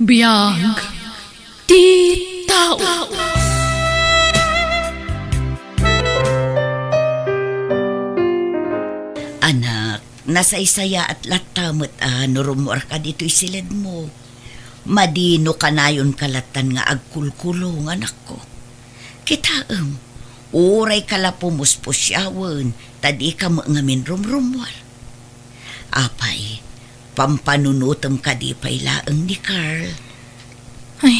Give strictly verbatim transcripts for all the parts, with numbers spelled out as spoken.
Biag ti tao. Anak, nasaysayaat latta met a no rummuarka ditoy siledmo. Madi no kanayonka lattan nga agkulkulong, anakko. Kitaem, uray ka la pumuspusiawen, ta dika met ngamin rumrummuar. Apay, pampanunotem kadi pay laeng ni Carl? Ay,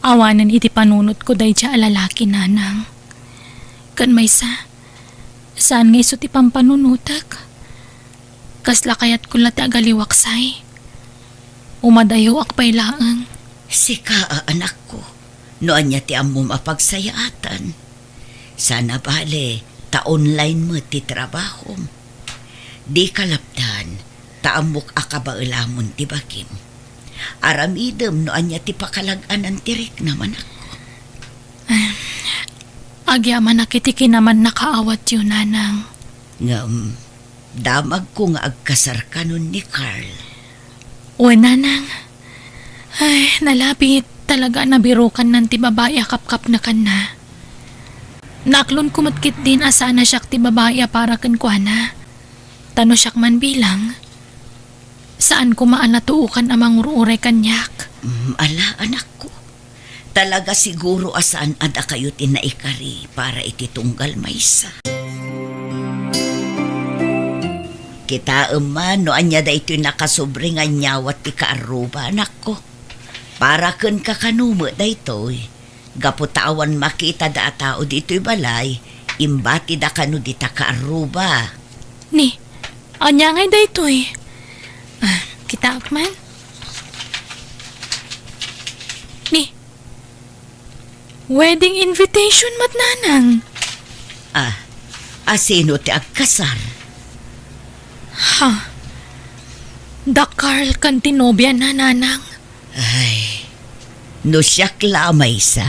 awanen iti panunotko daydiay a lalaki, nanang. Ken maysa, saan nga isu ti pampanunotek. Kasla kayatko la ti agaliwaksay. Umadayoak pay laeng. Sika a anakko, no ania ti ammom a pagsayaatan. Saan a bale, ta online met ti trabahom. Dika lapdan, ta ammok a kabaelamon ti bagim. Aramidem no ania ti pakalag-anan ti riknam, anakko. Agyamanak iti kinamannakaawatyo, nanang. Ngem, damagko nga agkasarkanon ni Carl. Wen, nanang. Ay, nalabit. Talaga a nabirukannan ti babai a kapkapnekanna. Naaklonko met ketdin a saan a siak ti babai a para kenkuana. Ta no siak man bilang, saan koma a natuokan a mangur-uray kaniak. Mm, ala, anakko. Talaga siguro a saan a dakayo ti naikari para iti tunggal maysa. Kitaem man no ania daytoy nakasobri nga nyawat ti kaarruba, anakko. Para kenka kano met daytoy. Gapu ta awan makita da a tao ditoy balay, imbatida kano dita kaarruba. Ni, ania ngay daytoy? Ah, kitaak man. Ni, wedding invitation met, nanang. Ah, asino ti agkasar? Ha? Da Carl ken ti nobiana, nanang. Ay, no siak la a maysa,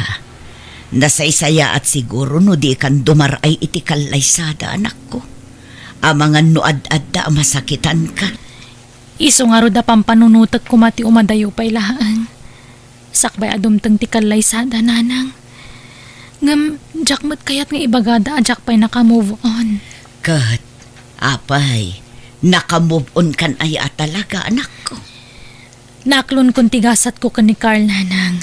nasaysayaat siguro no dikan dumar-ay iti kallaysada, anakko. Amangan no ad-adda a masakitanka. Isu ngarud a pampanunotek koma ti umadayo pay laeng. Sakbay a dumteng ti kallaysada, nanang. Ngem, diak met kayat nga ibagada a diak pay naka-move on. Ket, apay, naka-move on kan aya a talaga, anakko? Naaklonkon ti gasatko ken ni Carl, nanang.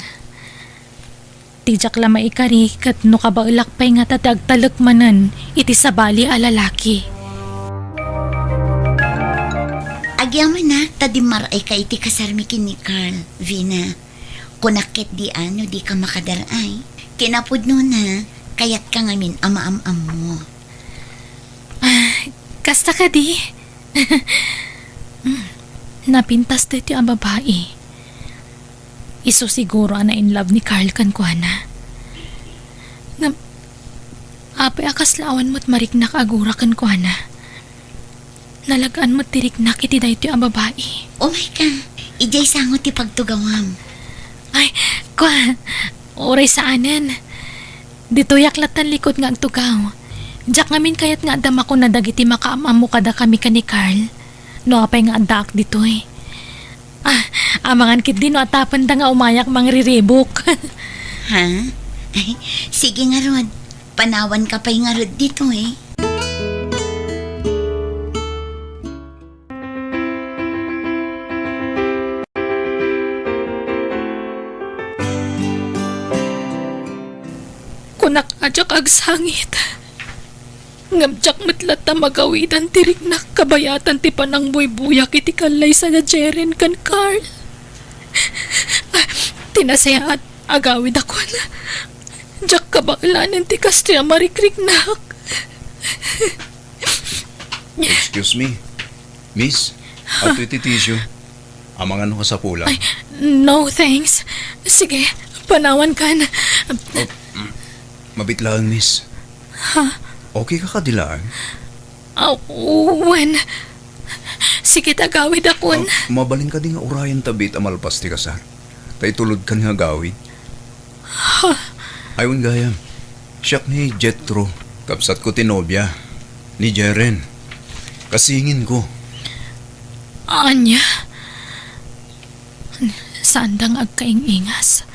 Ti diak la maikari ket no kabaelak pay ngata ti agtalek manen iti sabali a lalaki. Agyamanak ta dimmaray ka iti kasarmi ken ni Carl, Vina. Kunak ketdi a no dika makadaray. Kinapudnona, kayatka ngamin a maam-ammo. Ah, kasta kadi? Mm, napintas daytoy a babai. Isu siguro a na-in love ni Carl kenkuana. Ngem, apay a kasla awan met mariknak a gura kenkuana. Nalagaan met ti riknak iti daytoy a babai. Umayka, idiay sango ti pagtugawam. Ay, kua, uray saanen. Ditoyak lattan likud nga agtugaw. Diak ngamin kayat nga adda makuna dagiti makaam-ammo kadakami ken ni Carl. No apay nga addaak ditoy. Ah, amangan ketdi no atapenda nga umayak mangriribok. Ha? Ay, sige ngarud. Panawanka pay ngarud ditoy. Kunak a diak agsangit. Ngem diak met latta magawidan ti riknak kabayatan ti panangbuybuyak iti kallaysa da Jeren ken Carl. Ah, ti nasayaat, agawidakon. Diak kabaelanen ti kastoy a marikriknak. Excuse me. Miss, adtoy ti tissue. Amangan no kasapulan. Ay, no, thanks. Sige, panawankan. Oh, mm, mabit laeng, miss. Ha? Okay ka kadi laeng? Ah, wen. Sige, ta agawidakon. Ah, mabalin kadi nga urayen ta biit a malpas ti kasar? Ta itulodkan nga agawid. Ha? Ay, wen gayam. Siak ni Jethro, kabsatko ti nobia ni Jeren. Kasinginko. Ania? Saanda nga agkaing-ingas.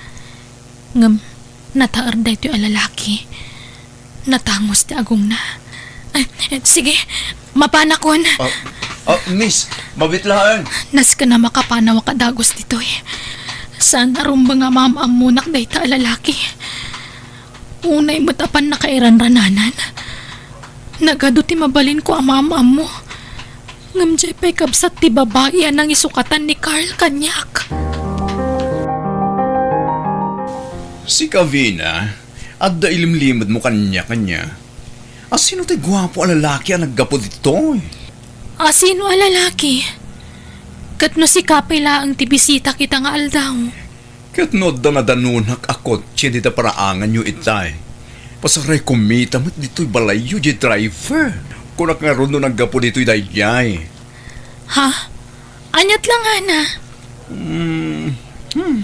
Ngem nataer daytoy a lalaki. Natangus ti agongna. Ay, eh, sige, mapanakon. Ah, ah, miss, mabit laeng. Nasken a makapanawak a dagus ditoy. Saan a rumbeng a maam-ammonak dayta a lalaki. Unay met a pannakairanrananan. Nagadu ti mabalinko a maam-ammo. Ngem diay pay kabsat ti babai a nangisukatan ni Carl kaniak. Sika, Vina, adda ilimlimedmo kaniak ania? A sino ti guapo a lalaki a naggapu ditoy? A sino a lalaki? Ket no sika pay laeng ti bisita kita nga aldaw? Ket no adda nadanunak a kotse dita paraanganyo itay, pasaray kumita met ditoy balayyo diay driver. Kunak ngarud no naggapu ditoy daydiay. Ha? Aniat la ngana? Hmm, hmm,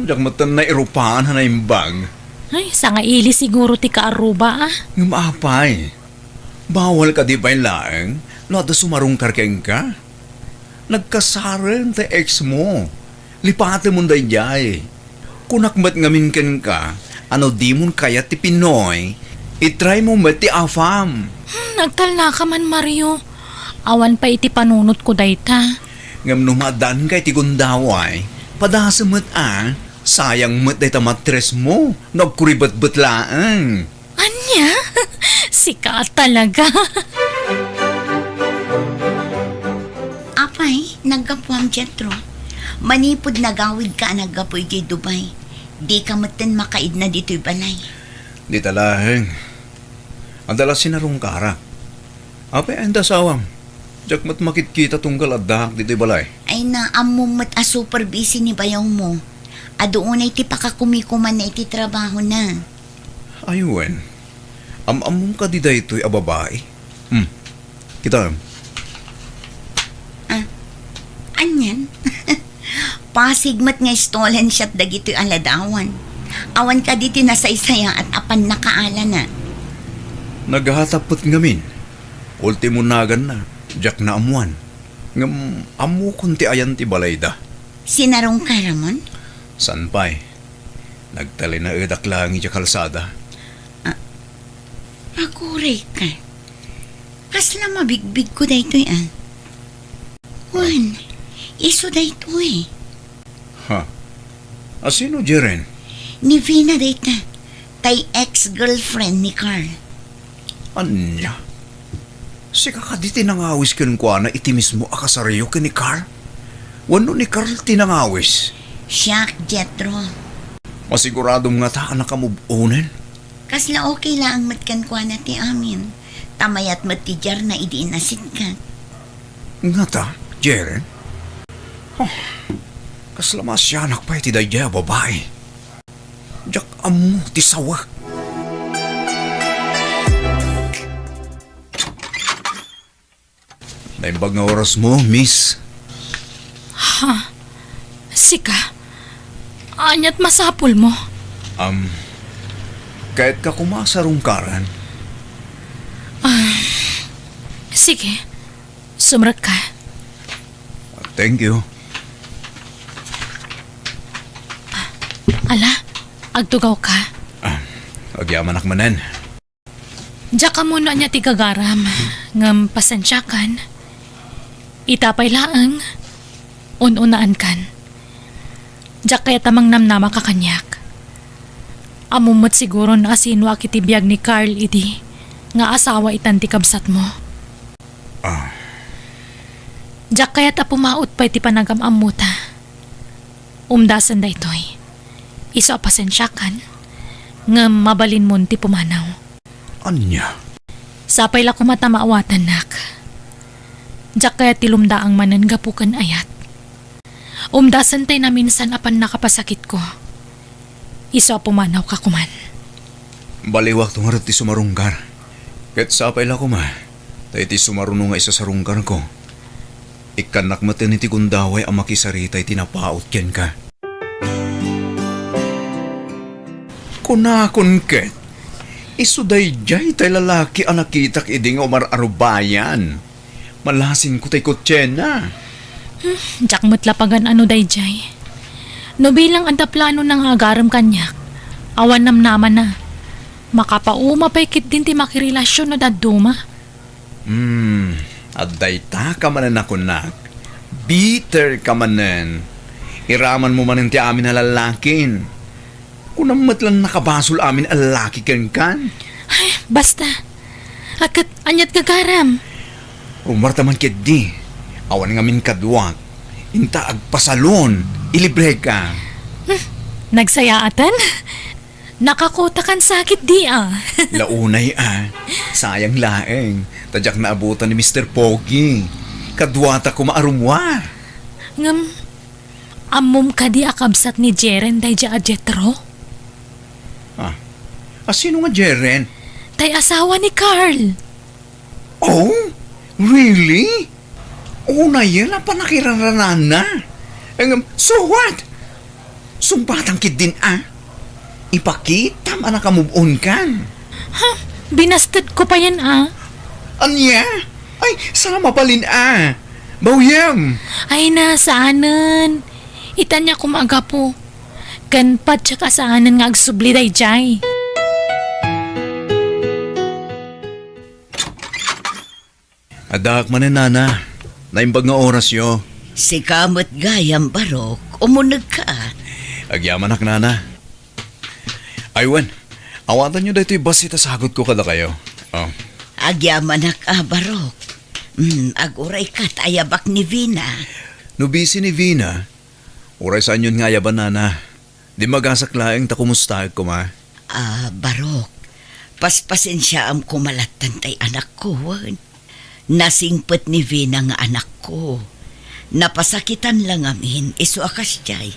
diak met nairupaan a naimbag. Ay, sangaili siguro ti kaaruba, ah. Ngem apay, bawal kadi pay laeng no adda sumarungkar kenka? Nagkasaren ti ex mo. Lipatemon daydiay. Kunak met ngamin kenka, a no dimon kayat ti Pinoy, i-try mo met ti AFAM. Hmm, nagtalnaka man, Mario. Awan pay iti panunotko dayta. Ngem no maadanka iti gundaway, padasem met a, sayang met dayta mattress mo, no agkuribetbet laeng. Ania? Sika talaga. Apay, naggapuam, Jetro? Manipud nagawidka a naggapu idiay Dubai, dika metten makaidna ditoy balay. Dita laeng. Adda la sinarungkarak. Apay, anda asawam? Diak met makitkita tunggal addaak ditoy balay. Ay, naammom met a super busy ni bayawmo. Adu unay ti pakakumikumanna iti trabahona. Ay wen, am-ammom kadi daytoy a babai? Hmm. Kitaem. Ah, anian? Pasig met nga stolen shot dagitoy a ladawan. Awan kadi ti nasaysayaat a pannakaalana. Naghatap met ngamin. Ultimo naganna, diak naammuan. Ngem ammokon ti ayan ti balayda. Sinarungkaramon? Saan pay. Nagtalinaedak laeng idiay kalsada. Ah, agurayka. Kasla mabigbigko daytoy, ah. Wen, isu daytoy. Ha? A sino, Jeren? Ni Vina dayta. Tay ex-girlfriend ni Carl. Ania? Sika kadi ti nangawis kenkuana iti mismo a kasaryo ken ni Carl? Wenno ni Carl ti nangawis? Siak, Jetro. Masiguradom ngata a nakamove onen? Kasla okay laeng met kenkuana ti amin. Ta mayat met ti diarna idi inasitkat. Ngata, Jeren? Oh, kasla maasianak pay ti daydiay a babai. Diak ammo ti sawa. Naimbag nga orasmo, miss. Ha? Sika? Aniat masapulmo? Um, kayatka koma a sarungkaran? Ah, sige. Sumrekka. Thank you. Ala, agtugawka. Ah, agyamanak manen. Diak ammo no ania ti gagaram, ngem pasensiakan. Ita pay laeng, un-unaankan. Diak kayat a mangnamnamaka kaniak. Ammom met siguro no asino a kiti biag ni Carl idi nga asawa itan ti kabsatmo. Ah. Diak kayat a pumaut pay ti panagam-ammota. Umdasen daytoy. Isu a pasensiakan, ngem mabalinmon ti pumanaw. Ania? Sapay la koma ta maawatannak. Diak kayat ti lumdaang manen gapu ken ayat. Umdasen tay naminsan a pannakapasakitko. Isu a pumanawka koman. Baliwakto ngarud ti sumarungkar. Ket sapay la koma, ta iti sumaruno nga isasarungkarko, ikkannak metten iti gundaway a makisarita iti napaut kenka. Kunakon ket, isu daydiay tay lalaki a nakitak idi nga umar-arubayan. Malasingko tay kotsena. Hmm, diak met la pagan-ano daydiay. No bilang adda planona nga agarem kaniak, awan namnamana. Makapauma pay ketdin ti makirelasion no dadduma. Hmm, adda ita ka manen a kunak. Bitter ka manen. Iramanmo manen ti amin a lallakin. Kunam met la nakabasol amin a lallaki kenkan. Ay, basta. Ket, aniat gagaram? Rumarta man ketdi. Awan ngamin kaduak. Inta agpasalon. Ilibreka. Hmm, nagsayaatan? Nakakotakan sakit di, ah. Launay, ah. Sayang laeng. Ta diak naabutan ni Mister Pogi. Kaduata koma a rummuar. Ngem, ammom kadi a kabsat ni Jeren daydiay a Jetro? Ah, a sino nga Jeren? Tay asawa ni Carl. Oh? Really? Unayen a pannakiraranaanna. Ngem, so what? Sumpatan ketdin a. Ipakitam a nakamove on kan. Ha? Binastedko payen a. Ania? Ay, sama balin a. Bawyem. Ay na, saanen. Ita ania koma a gapu. Ken patiek a saanen nga agsubli daydiay. Addaak manen, nana. Naimbag nga orasyo. Sika met gayam, Barok. Umunegka. Agyamanak, nana. Ay wen, awatanyo daytoy bassit a sagutko kadakayo. Oh. Agyamanak a, Barok. Hmm, agurayka ta ayabak ni Vina. No busy ni Vina, uray saanyon nga ayaban, nana. Dimmagasak laeng ta kumustaek koma. Ah, Barok, paspasensiaam koma lattan tay anakko, wen. Nasingpet ni Vina nga anakko. Napasakitan la ngamin, isu a kasdiay.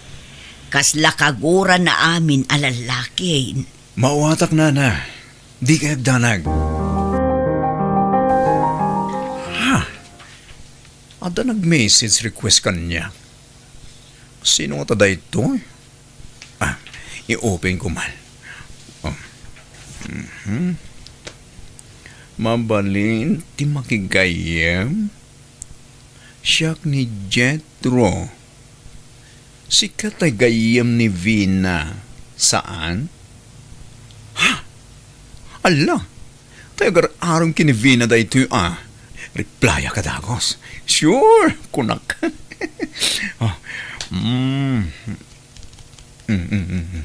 Kasla kagurana amin a lallaki. Maawatak, nana. Dikay agdanag. Ha? Adda nag-message request kaniak. Sino ngata daytoy? Ah, i-open ko man. Oh. Mhm. Mabalin ti makigayyem? Siak ni Jetro. Sika tay gayyem ni Vina, saan? Ha? Alla! Tay agar-arem ken ni Vina daytoy a. Replyaak a dagus. Sure, kunak. Oh. Mm. Mm, mm, mm, mm.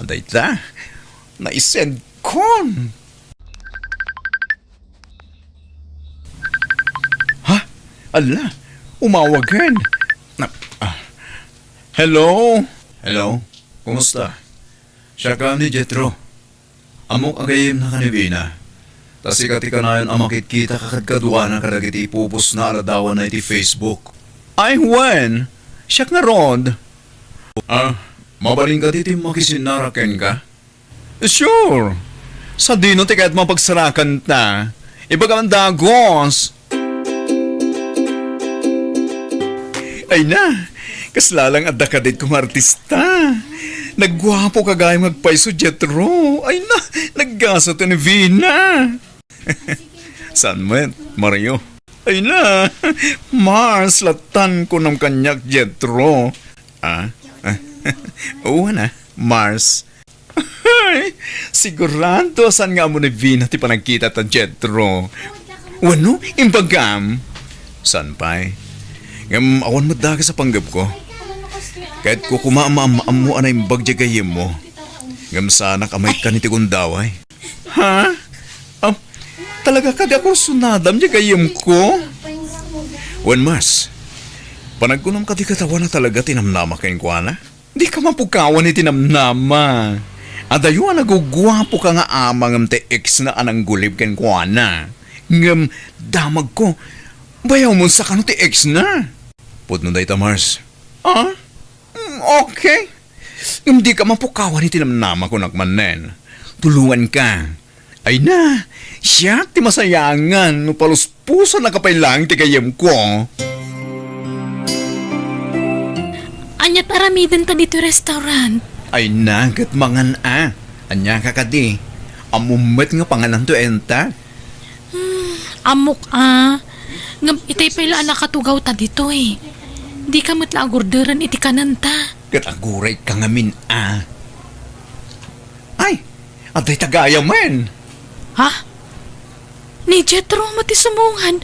Dayta, naisendkon. Ha? Alla, umawagen. Ah, ah. Hello? Hello? Kumusta? Siak ni Jetro. Ammok a gayyemnaka ni Vina. Ta sika ti kanayon a makitkita kadkaduana kadagiti ipupostna a ladawanna iti Facebook. Ay, wen! Siak ngarud. Ah, mabalin kadi ti makisinnara kenka? Sure. Sadino ti kayatmo a pagsarakanta? Ibagam a dagus. Ay na, kasla lang adda kadit kong artista. Nagguapoka gayam nga agpayso, Jetro. Ay na, naggasat ni Vina. Saan met, Mario? Ay na, Mars, lattan kunam kaniak, Jetro. Ah? Uwan a, Mars. Ay, sigurado a saan nga ammo ni Vina ti panagkitata, Jetro. Wenno, imbagam? Saan pay? Ngem awan met dakes a panggepko. Kayatko koma a maam-ammo a naimbag diay gayyemmo. Ngem saanak a maikkan iti gundaway. Ha? Ah, talaga kadi a kursunadam diay gayyemko? Wen, Mars, panagkunam kadi ket awan a talaga ti namnama kenkuana? Dika mapukawan iti namnama. Adayo a naguguapoka nga ama ngem ti ex na a nanggulib kenkuana. Ngem damagko, bayawmon sa kano ti ex na? Pudno dayta, Mars. Ah? Mm, okay. Ngem dika mapukawan iti namnama, kunak manen. Tulonganka. Ay na, siak ti masayangan no paluspusannaka pay laeng ti gayyemko. Aniat aramidenta ditoy restaurant? Ay na, ket mangan a. Ania ka kadi? Ammom met nga pangananto enta? Hmm, ammok a. Ngem itay pay la a nakatugawta ditoy. Dika met la agurderen iti kanenta. Ket agurayka ngamin a. Ay, adda ita gayamen. Ha? Ni Jethro met ti sumungad.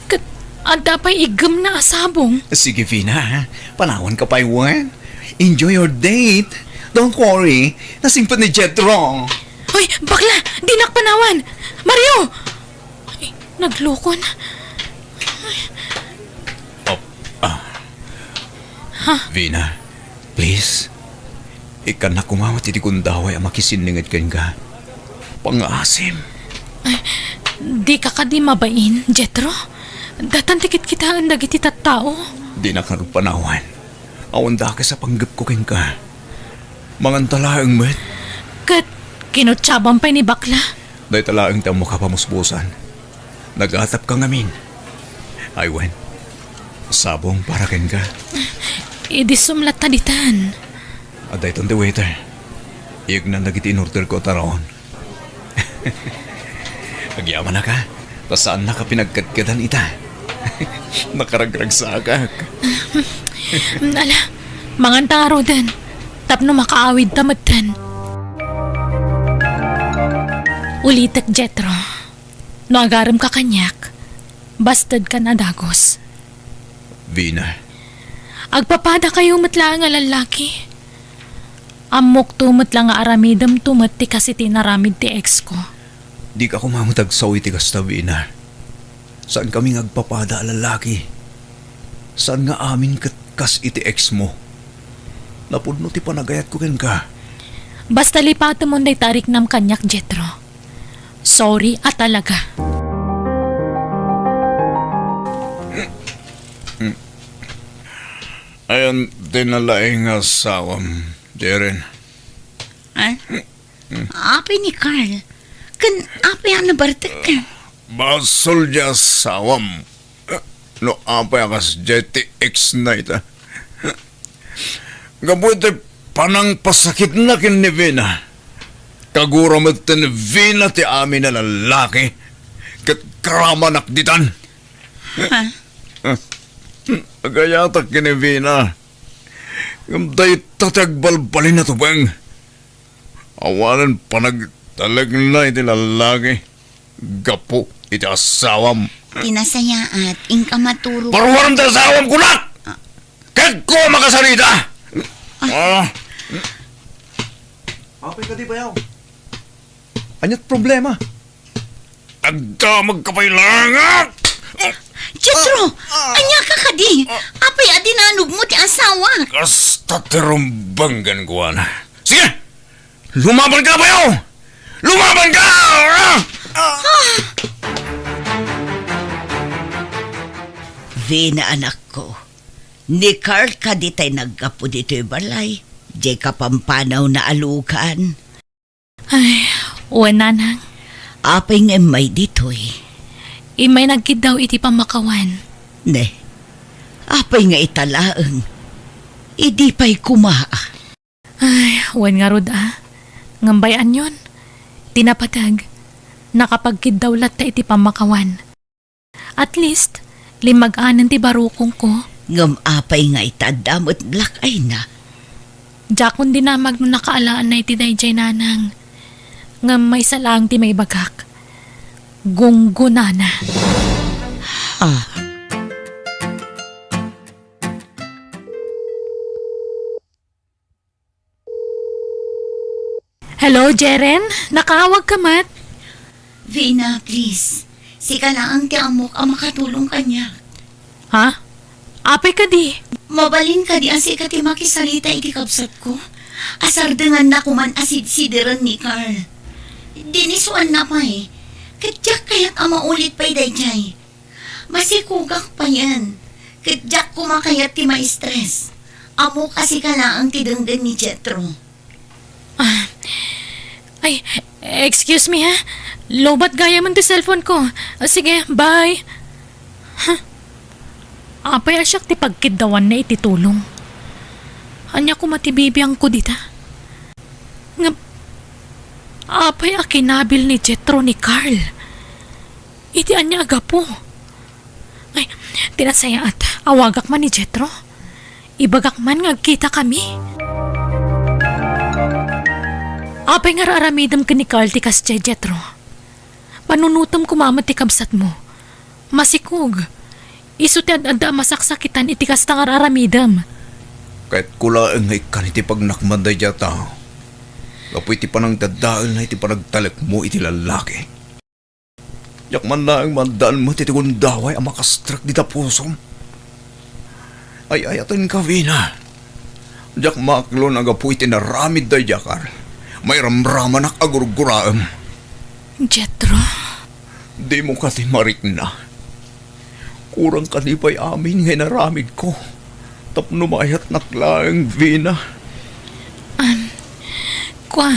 Ket adda pay iggemna a sabong. Sige, Vina, ha? Panawanka pay wen. Enjoy your date. Don't worry. Nasingpet ni Jethro. Hoy, bakla! Dinak panawan! Mario! Ay, naglukon. Oh, ah. Ha? Vina, please. Ikkannak koma met iti gundaway a makisinninged kenka. Pangngaasim. Ay, dika kadi mabain, Jethro? Datan ti kitkitaen dagiti tattao. Dinak ngarud panawan. Awan dakes a panggepko kenka. Manganta laeng met. Ket kinutsaban pay ni bakla. Dayta laeng ti ammok a pamuspusan. Nagatapka ngamin. Ay wen, sabong para kenka. Idi sumlatta ditan. Adda iton ti waiter. Iyegnan dagiti inorderko a taraon. Agyamanak a, ta saannak a pinagkadkadan ita. Nakaragragsakak. Ala, manganta ngaruden. Tapno makaawidta metten. Ulitek, Jethro. No agaremka kaniak, bastedkan a dagus. Vina. Agpapadakayo met laeng a lallaki. Ammokto met la nga aramidemto met ti kas iti inaramid ti ex ko. Dika koma met agsao iti kasta, Vina. Saankami nga agpapada a lallaki. Saan nga amin ket kas iti ex mo. Napudno ti panagayatko kenka. Basta lipatemon dayta a riknam kaniak, Jethro. Sorry a talaga. Ayan, ti nalaing nga asawam, Jeren. Ay? Apay ni Carl? Ken apay a nabartek? Basol ti asawam. No apay a kas J T X na ita. Gapu iti panangpasakitna ken ni Vina. Kagura met ni Vina ti amin a lallaki. Ket karamanak ditan. Ha? Agayatak ken ni Vina. Ngem dayta ti agbalbalin a tubeng. Awanen panagtalekna iti lallaki gapu iti asawam. Ti nasayaat, inka maturog. Paruarem ti asawam, kunak! Ah. Kagko a makasarita! Ah. Apay kadi, bayaw? Aniat problema? Agdamagka pay laeng! Jethro! Ah! Ania ka kadi? Ah! Apay a dinanogmo ti asawak? Kasta ti rumbeng kenkuana. Sige! Lumabanka, bayaw! Lumabanka! Ah! Ah! Vina, anakko, ni Carl kadi tay naggapu ditoy balay, diay kapampanawna a lugan. Ay, wen, nanang. Apay nga immay ditoy? Immay nagkiddaw iti pammakawan. Ne, apay nga ita laeng? Idi pay koma. Ay, wen ngarud a. Ngem bay-anyon, ti napateg, nakapagkiddaw latta iti pammakawan. At least, limmag-anen ti barukongko. Ngem apay nga ita adda met black eye na? Diakon dinamag no nakaalaanna iti daydiay, nanang. Ngem maysa laeng ti maibagak. Gunggonana. Ah. Hello, Jeren? Nakaawagka met? Vina, please. Sika laeng ti ammok a makatulong kaniak. Ha? Apay kadi? Mabalin kadi a sika ti makisarita iti kabsatko? Asardenganna koman a sidsideren ni Carl. Dinisuanna pay. Ket diak kayat a maulit pay daydiay. Masikogak payen, ket diak koma kayat ti ma-stress. Ammok a sika laeng ti denggen ni Jethro. Ah, ay, excuse me ha. Lowbat gayamen ti cellphone ko. Ah, sige, bye. Huh. Apay a siak ti pagkiddawanna iti tulong? Ania koma ti bibiangko dita? Ngem, apay a kinabil ni Jethro ni Carl? Iti ania a gapu? Ay, ti nasayaat, awagak man ni Jethro. Ibagak man nga agkitakami. Apay nga ar-aramidem ken ni Carl ti kasdiay, Jethro? Panunotem koma met ti kabsatmo. Masikog. Isu ti ad-adda a masaksakitan iti kasta nga ar-aramidem. Kayatko laeng nga ikkan iti pagnakman daydiay a tao. Gapu iti panangdadaelna iti panagtalekmo iti lallaki. Diak man laeng maaddaan met iti gundaway a makastrek dita pusom. Ay-ayatenka, Vina. Diak maaklon a gapu iti naramid daydiay a Carl, mairamramanak a gurguraem. Jethro? Dimo kadi marikna? Kurang kadi pay amin nga inaramidko tapno maayatnak laeng, Vina? Am, kua,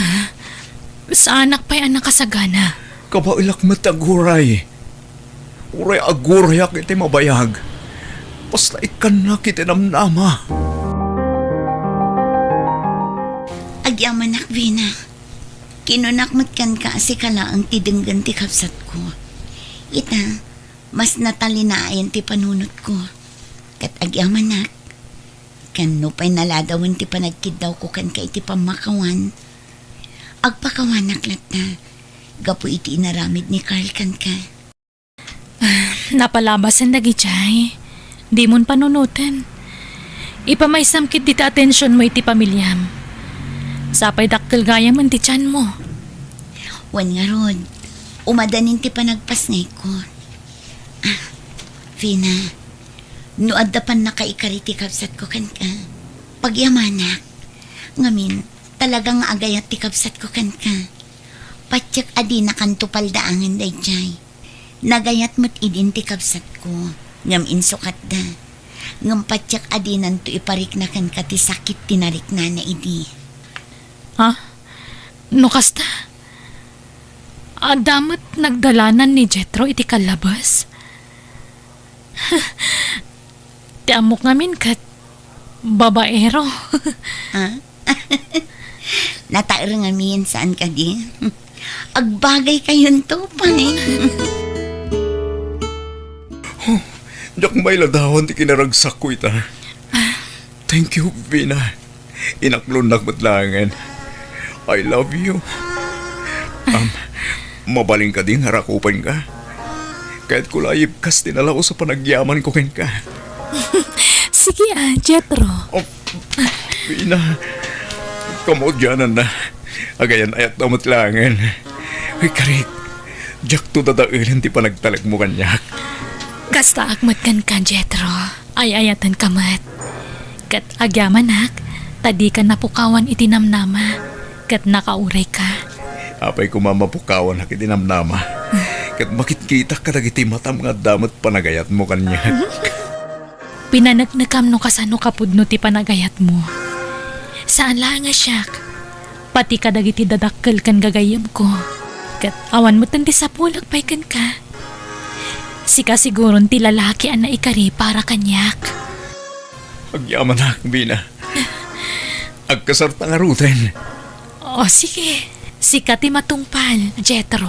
saanak pay a nakasagana. Kabaelak met aguray. Uray agurayak iti mabayag. Basta ikkannak iti namnama. Agyamanak, Vina. Kinunak met kenka a sika laeng ti denggen ti kabsatko. Ita, mas natalinaen ti panunotko. Ket agyamanak, ken nupay naladawen ti panagkiddawko kenka iti pammakawan, agpakawanak latta gapu iti inaramid ni Carl kenka. Napalabasen dagidiay. Dimon panunoten. Ipamaysam ketdi ti atensionmo iti pamiliam. Sapay dakkel gayamen ti tianmo. Wen ngarud, umadanin ti panagpasngayko. Ah, Vina, no adda pannakaikari ti kabsatko kenka, pagyamanak. Ngamin, talaga nga agayat ti kabsatko kenka. Patiek a dinakanto paldaangen daydiay. Nagayat met idin ti kabsatko, ngem insukatda. Ngem patiek a dinanto iparikna kenka ti sakit ti nariknana idi. Ha? No kasta? Adda met nagdalanan ni Jethro iti kallabes? Ti ammok ngamin ket babaero. Ah? Nataer ngamin, saan kadi? Agbagay kayonto pay. Huh, diak mailadawan ti kinaragsakko ita. Thank you, Vina. Inaklonnak met laengen. I love you. Um, mabalin kadi nga rakupenka? Kayatko la a yibkas ti nalaus a panagyamanko kenka. Sige a, Jethro. Oh, Vina, kamaudiananna. Agayan-ayatna met laengen. Uy, karik, diakto dadaelen ti panagtalekmo kaniak. Kastaak met kenka, Jethro. Ay-ayatenka met. Ket agyamanak, ta dika napukawan iti namnama, ket nakaurayka. Apay koma mapukawanak iti namnama, ket makitkitak kadagiti matam nga adda met panagayatmo kaniak. Pinaneknekam no kasano kapudno ti panagayatmo. Saan laeng a siak, pati kadagiti dadakkel ken gagayyemko. Ket awan metten ti sapulek pay kenka. Sika siguron ti lalaki a naikari para kaniak. Agyamanak, Vina. Agkasarta ngaruden. O, sige. Sika ti matungpal, Jethro.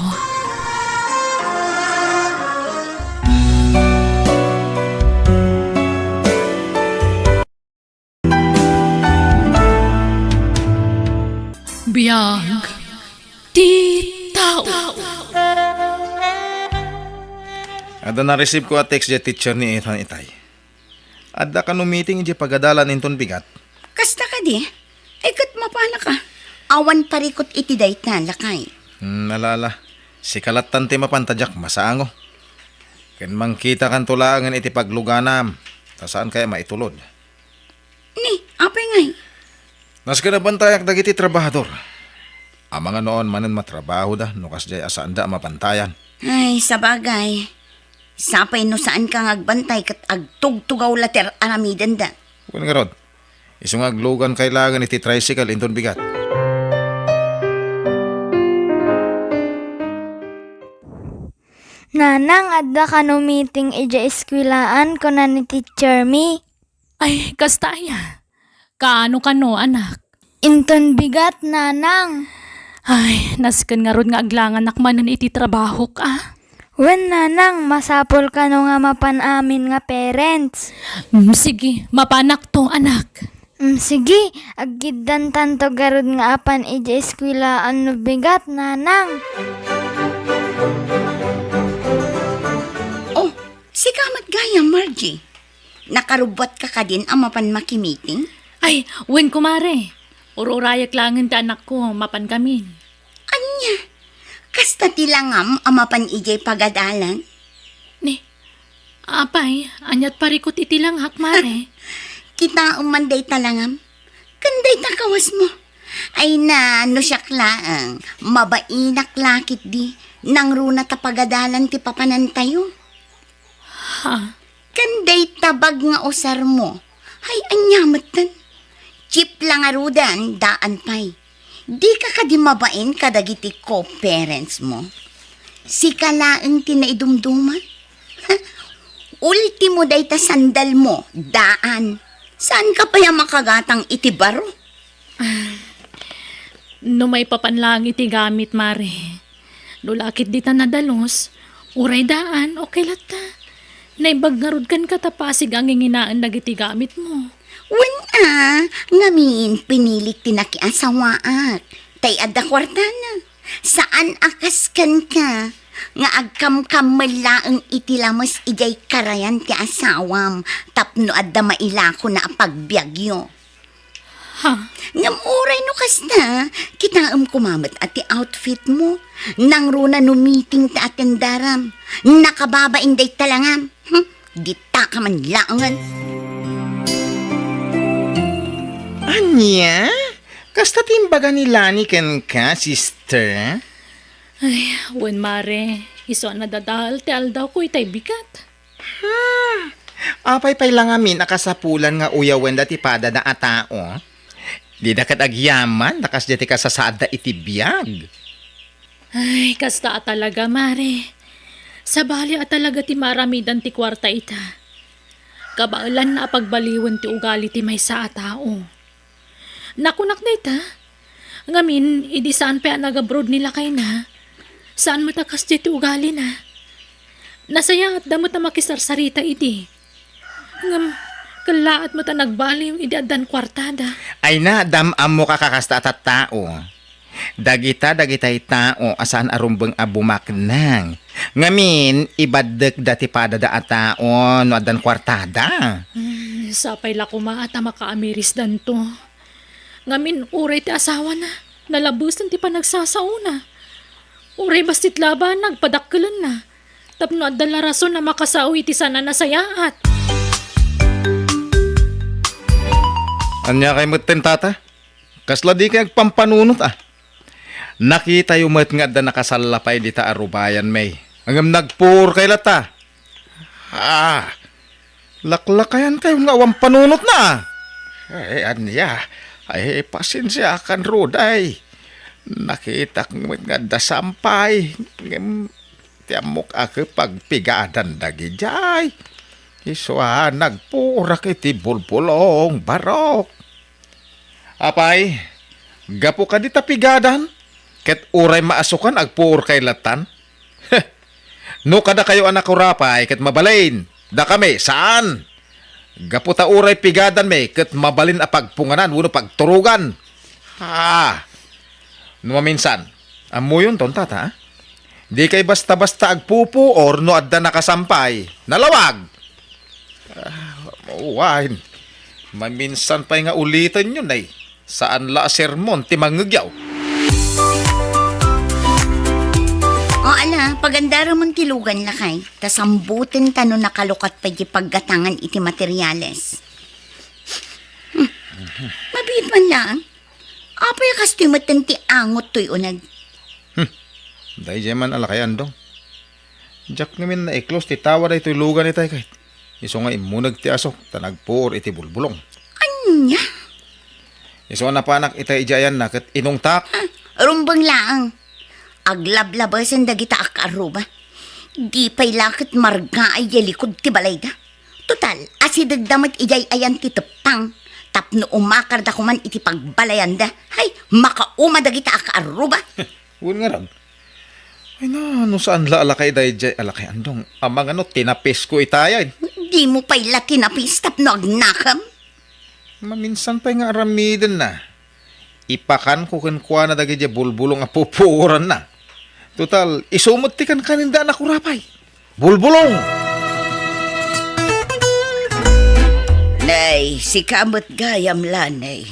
Biag ti tao. Adda na-receive ko a text diay teacher ni Ethan itay. Adda kano meeting idiay pagadalan inton bigat. Kasta kadi? Ay, ket mapalaka. Awan parikut iti dayta, lakay. Hmm, ala, ala. Sika lattan ti mapan ta diak masango. Ken mangkitakanto laengen iti pagluganam, ta saankay a maitulod. Ni, apay ngay? Nasken a bantayak dagiti trabahador. Amangan no awan manen matrabahoda no kasdiay a saanda a mabantayan. Ay, sabagay. Sapay no saanka nga agbantay ket agtugtugaw la ti ar-aramidenda. Wen ngarud, isu nga aglugan kay laengen iti tricycle inton bigat. Nanang, adda kano meeting idiay eskuelaan, kuna ni teacher mi. Ay, kasta aya? Kaano kano, anak? Inton bigat, nanang. Ay, nasken ngarud nga aglanganak manen iti trabahok, a? Wen, nanang, masapul kano nga mapan amin nga parents. Mm, sige, mapanakto, anak. Mm, sige, aggiddantanto garud nga apan idiay eskwelaan no bigat, nanang. Oh, sika met gayam, Margie. Nakarubbuatka kadin a mapan makimiting? Ay, wen, kumare. Ur-urayek laengen ti anakko, mapan kamin. Ania? Kasta ti langam a mapan idiay pagadalan? Ni, apay, ania't parikut iti langak, mare? Kitaem man dayta langam. Ken dayta kawasmo. Ay na, no siak laeng, mabainak la ketdi, nangruna ta pagadalan ti papanantayo. Ha? Ken dayta bag nga usarmo, ay, ania metten? Jeep la ngaruden, daan pay. Dika kadi mabain kadagiti co-parents mo? Sika laeng ti naidumduma? Ultimo dayta sandalmo, daan. Saanka pay a makagatang iti baro? Ah, no maipapan laeng iti gamit, mare. No la ketdi ta nadalus, uray daan, okay latta. Naimbag ngarud kenka ta pasig a nginginaen dagiti gamitmo. Wen a, ngamin, pinilik ti nakiasawaak. Tay adda kuartana. Saan a kas kenka nga agkamkammel laeng iti lames idiay karayan ti asawam tapno adda mailakona a pagbiagyo. Ha? Ngem uray no kasta, kitaem koma met a ti outfit mo. Nangruna no meeting ti atendaram. Nakababain dayta langam. Hmm? Ditaka man laengen. Ania? Kasta ti imbaga ni Lani kenka, sister? Ay, wen, mare. Isu a nadadael ti aldawko itay bigat. Hmm. Apay pay la ngamin a kasapulan nga uyawenda ti padada a tao? Dida ket agyaman, ta kasdiay ti kasasaadda iti biag. Ay, kasta a talaga, mare. Sabali a talaga ti maaramidan ti kuarta ita. Kabaelanna a pagbaliwen ti ugali ti maysa a tao. Nakunak dayta. Ngamin, idi saan pay a nagabroad ni lakayna, saan met a kasdiay ti ugalina. Nasayaatda met a makisarsarita idi. Ngem, kellaat met a nagbaliw idi addan kuartada. Ay na, dam-ammo ka kakasta a tattao. Dagita, dagitay tao a saan a rumbeng a bumaknang. Ngamin, ibaddekda ti padada a tao no addan kuartada. Hmm, sapay la koma a ta makaamirisdanto. Ngamin, uray ti asawana, nalabesen ti panagsasaona. Uray bassit labanna, agpadakkelenna. Tapno adda la rason a makasao iti saan a nasayaat. Ania kay metten, tata? Kasla dikay agpampanunot, a? Nakitayo met nga adda nakasalla pay dita a rubayan, may. Ngem nagpuor kay latta. Ah, laklakayan kayo nga awan panunotna. Ay, ania? Ay, pasensiakan, Ruday. Nakitak met nga adda sampay. Ngem, ti ammok a ket pagpigadan dagidiay. Isu a nagpurak iti bulbulong, barok. Apay, gapu kadi ta pigadan, ket uray maasukan agpuor kay lattan? No kadakayo a nakurapay ket mabalin, dakami, saan? Gapu ta uray pigadanmi ket mabalin a pagpunganan wenno pagturogan. Ah, no maminsan, ammuyonton, tata, a? Dikay basta-basta agpupuor no adda nakasampay. Nalawag! Ah, wen. Maminsan pay nga ulitenyo, nay. Saan la a sermon ti mangngegyaw. O, ala, pagandaramon ti lugan, lakay. Ta samboten ta no nakalukat pay ti paggatangan iti materiales. Hmm. Mabiit man laeng. Apay a kastoy metten ti angot toy uneg? Hmm. Daydiay man a lakay, Andong. Diak ngamin naiklos ti tawa daytoy lugan itay, ket isu nga immuneg ti asuk ta nagpuor iti bulbulong. Ania? Isu a napanak itay idiay ayanna ket inungtak. Ah, rumbeng laeng. Aglablabesen dagita a kaarruba. Di pay la ket margaay idiay likud ti balayda. Total, asidegda met idiay ayan ti teppang tapno umakarda koman iti pagbalayanda. Hay, makauma dagita a kaarruba. Wen ngarud. Ay na, no saan la a lakay daydiay a lakay, andong, amangan no tinapisko itayen. Dimo pay la tinapis tapno agnakem? Maminsan pay nga aramidenna. Ipakanko kenkuana dagiti bulbulong a pupuoranna. Total, isu met ti kankanenda a nakurapay. Bulbulong! Nay, sika met gayam, Lanay.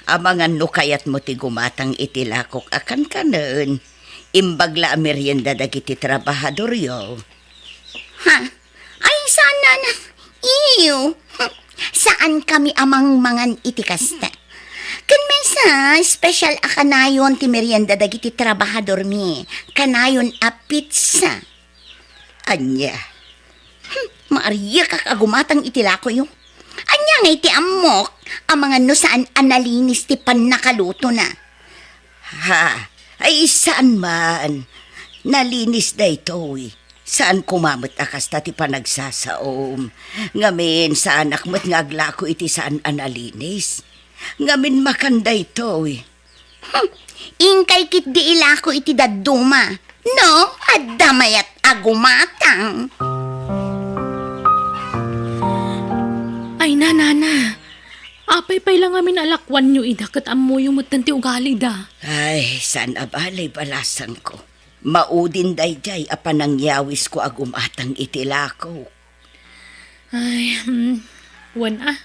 Amangan no kayatmo ti gumatang iti lakok a kankanen, imbag la a merienda dagiti trabahadoryo. Ha? Ay, saan, nana? Iyo. Saan kami a mangmangan iti kasta. Ken maysa, special a kanayon ti merienda dagiti trabahadormi. Kanayon a pizza. Ania? Hmm, maariakak a gumatang iti lakoyo. Ania ngay ti ammok, amangan no saan a nalinis ti pannakalutona? Ha? Ay, saan man. Nalinis daytoy. Saan koma met a kasta ti panagsasaom. Ngamin, saanak met nga aglako iti saan a nalinis. Ngamin, makan daytoy. Hmm, inkay ketdi ilako iti dadduma. No, adda mayat a gumatang. Ay, nanana. Apay pay la ngamin a lakuanyo ida ket ammoyo metten ti ugalida. Ay, saan a bale, balasangko. Maudin daydiay a panangyawisko a gumatang iti lakok. Ay, hmm. Wen a,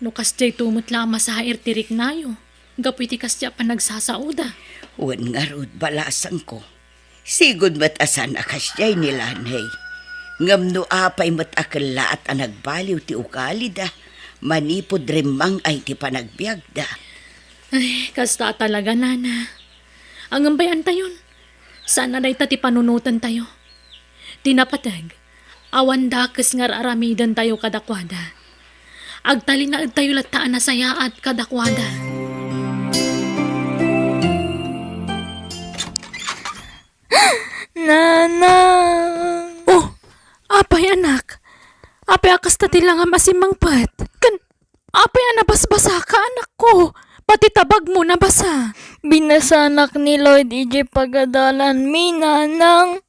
no kasdiay to met la a masair ti riknayo, gapu iti kasdiay a panagsasaoda. Wen ngarud, balasangko. Sigud met a saan a kasdiay ni Lanay. Ngem no apay met a kellaat a nagbaliw ti ugalida, manipud rimmang-ay ti panagbiagda. Ay, kasta a talaga, nana. Ngem bay-antayon. Saan a dayta ti panunotentayo. Ti napateg, awan dakes nga ar-aramidentayo kadakuada. Agtalinaedtayo latta a nasayaat kadakuada. Nanang! Oh, apay, anak? Apay a kasta ti langam a simmangpet? Ken apay a nabasbasaka, anakko? Pati tabagmo nabasa. Binasanak ni Lloyd idiay pagadalanmi, nanang.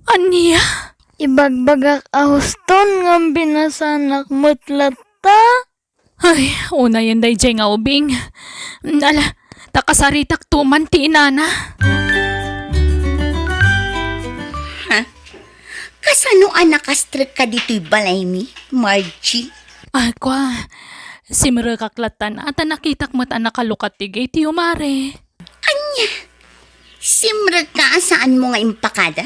Ania? Ibagbagak a huston ngem binasanak met latta. Ay, unayen daydiay nga ubing. Ala, ta kasaritakto man ti inana. Ha? Kasano a nakastrekka ditoy balaymi, Margie? Ay, kua, simrekak lattan a ta nakitak met a nakalukat ti gate-yo, mare. Ania? Simrekka a saanmo nga impakada?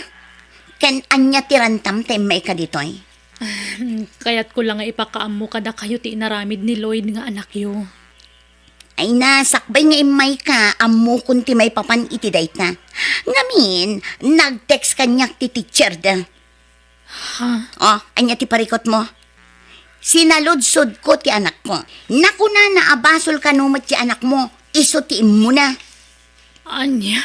Ken ania ti rantam ta immayka ditoy? Ah, kayatko la nga ipakaammo kadakayo ti inaramid ni Lloyd nga anakyo. Ay na, sakbay nga immayka, ammokon ti maipapan iti dayta. Ngamin, nag-text kaniak ti teacher da. Ha? Oh, ania ti parikutmo? Sinaludsodko ti anakko. Nakunana a basol kano met ti anakmo, isu ti immuna. Ania?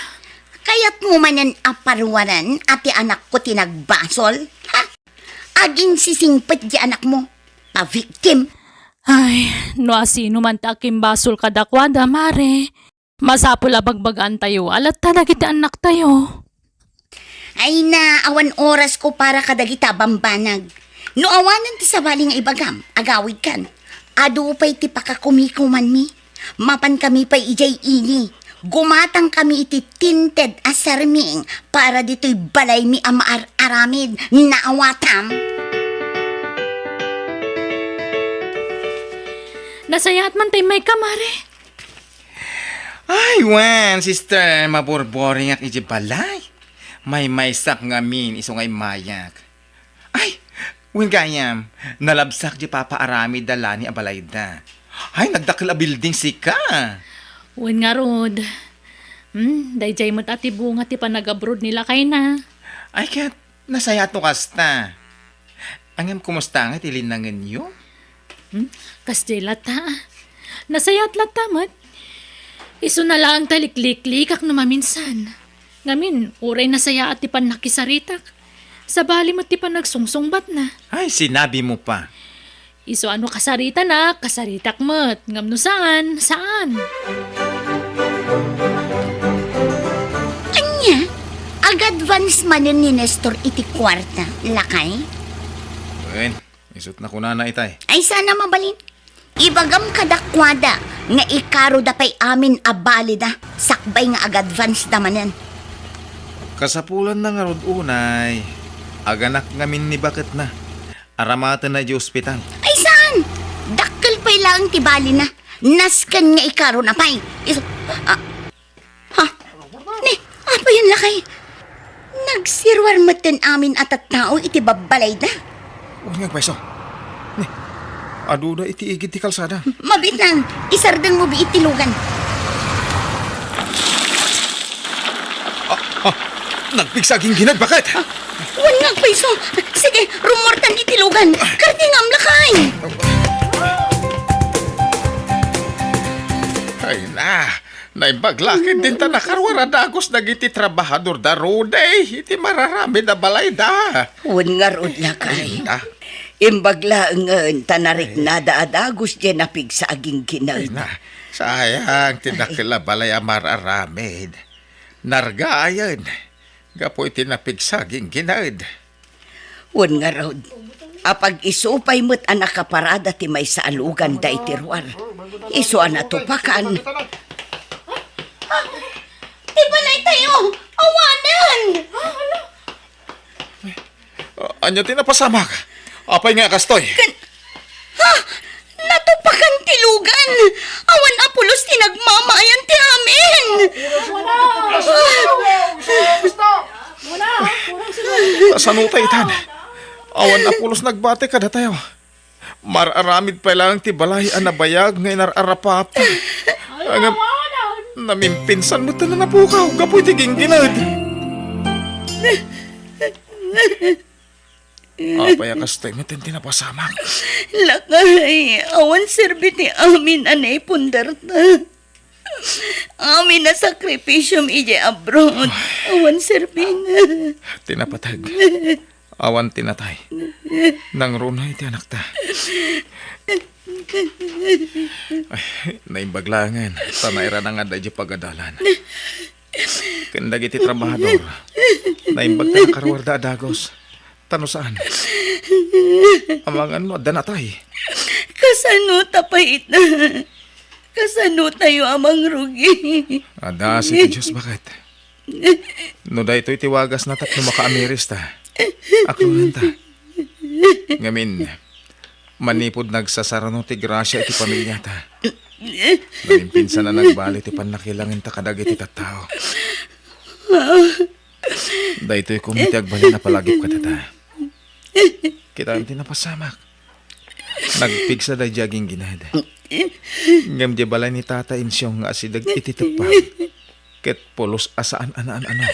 Kayatmo manen a paruaran a ti anakko ti nagbasol? Ha? Aginsisingpet ti anakmo. Pa-victim. Ay, no asino man ti akimbasol kadakuada, mare. Masapul a bagbagaantayo a latta dagiti annaktayo. Ay na, awan orasko para kadagita a bambanag. No awanen ti sabali nga ibagam, agawidkan. Adu pay ti pakakumikumanmi. Mapankami pay idiay ili. Gumatangkami iti tinted a sarming para ditoy balaymi a maar-aramid. Naawatam? Nasayaat man ta immayka, mare. Ay, wen, sister, maburboringak iti balay. Maymaysak ngamin isu nga immayak. Ay, wen gayam, nalabsak di papa aramid da lani a balayda. Ay, nagdakkel a building sika. Wen ngarud. Hmm, daydiay met a ti bunga ti panagabroad ni lakayna. Ay, ket, nasayaat no kasta. Ngem kumusta nga ti linnangenyo? Hmm? Kasdiay latta. Nasayaat latta met. Isuna laeng ta likliklikak no maminsan. Ngamin, uray nasayaat ti pannakisaritak. Sabali met ti panagsungsungbatna. Ay, sinabi mo pa. Isu a no kasaritanak, kasaritak met. Ngem no saan, saan. Ania? Agad advance manen ni Nestor iti kuarta, lakay? Wen, isut' nakunana itay. Ay, saan a mabalin. Ibagam kadakuada nga ikaroda pay amin a balida sakbay nga ag-advance da manen. Kasapulanna ngarud unay, aganak ngamin ni baketna. Aramatenna idiay ospital. Ay, saan? Dakkel pay laeng ti balina. Nasken nga ikarona pay. Is-, ah, Ha? Ni, apay, lakay? Nagsiruar metten amin a tattao iti babbalayda. Wen nga agpayso. Ni, aduda iti igid ti kalsada. Mabiit laeng, isardengmo biit ti lugan. Ah, ah, nagpigsa a gingginad, bakit? Wen nga agpayso. Sige, rummuartan iti lugan. Kardingam, lakay. Ay na, naimbag la ketdin ta nakaruar a dagus dagiti trabahador da Rudy iti mararamid a balayda. Wen ngarud, lakay. Ay na. Imbag laengen ta nariknada a dagus diay napigsa a gingginad. Ay na, sayang ti dakkel a balay a mararamid. Nargaayen gapu iti napigsa a gingginad. Wen ngarud, apag isu pay met a nakaparada ti maysa a lugan daydi ruar. Isu a natupakan. Ti balaytayo! Awanen! Ah, ania ti napasamak? Apay nga kastoy? Kan-, ha? Natupakan ti lugan. Awan a pulos ti nagmamayan ti amin. Kasano ta itan? Awan a pulos nagbati kadatayo. Mar-aramid pay laeng ti balay a nabayag nga inar-arapata. Ngem, namimpinsan met a napukaw gapu iti gingginad. Apay a kastoy met ti napasamak? Lakay, awan serbi ti amin a naipundarta. Amin a sakripisiom idiay abroad, awan serbina. Ti napateg, awan ti natay. Nangruna iti anakta. Ay, naimbag laengen, ta nairanangan daydi pagadalan. Ken dagiti trabahador, naimbag ta nakaruarda a dagus. Ta no saan, amangan no adda natay. Kasano ta pay ita? Kasano tayo a mangrugi? Adda asi ti Dios, bakit? No daytoy ti wagasna tapno makaamiris ta, aklonenta. Ngamin, manipud nagsasarano ti grasia iti pamiliata, naimpinsan a nagbali ti pannakilangenta kadagiti tattao. Daytoy koma ti agbalin a palagip kadata. Kitaem ti napasamak. Nagpigsa daydi a gingginad. Ngem di balay ni Tata Insiong nga asideg iti teppang, ket pulos a saan a naan-ano.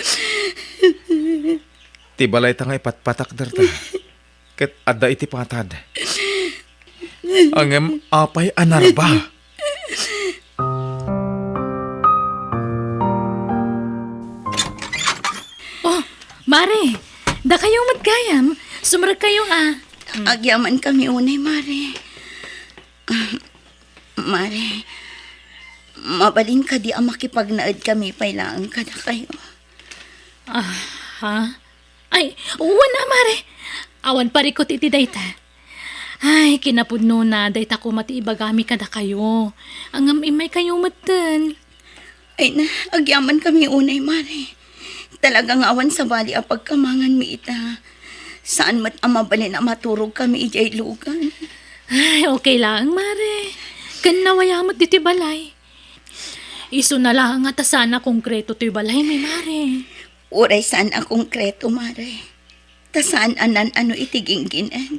Ti balayta nga ipatpatakderta, ket adda iti patad. Ngem apay a narba? Oh, Mare, dakayo met gayam. Sumrekkayo a. Agyamankami unay, Mare. Mare, mabalin kadi a makipagnaedkami pay laeng kadakayo? Ah, ha? Ay, wen a, Mare. Awan parikut iti dayta. Ay, kinapudnona, dayta koma ti ibagami kadakayo. Ngem immaykayo metten. Ay na, agyamankami unay, Mare. Talaga nga awan sabali a pagkamanganmi ita. Saan met a mabalin a maturogkami idiay lugan. Ay, okay laeng, Mare. Ken nawaya met ditoy balay. Isuna laeng a ta saan a konkreto toy balaymi, Mare. Uray saan a konkreto, Mare. Ta saan a naan-ano iti gingginad.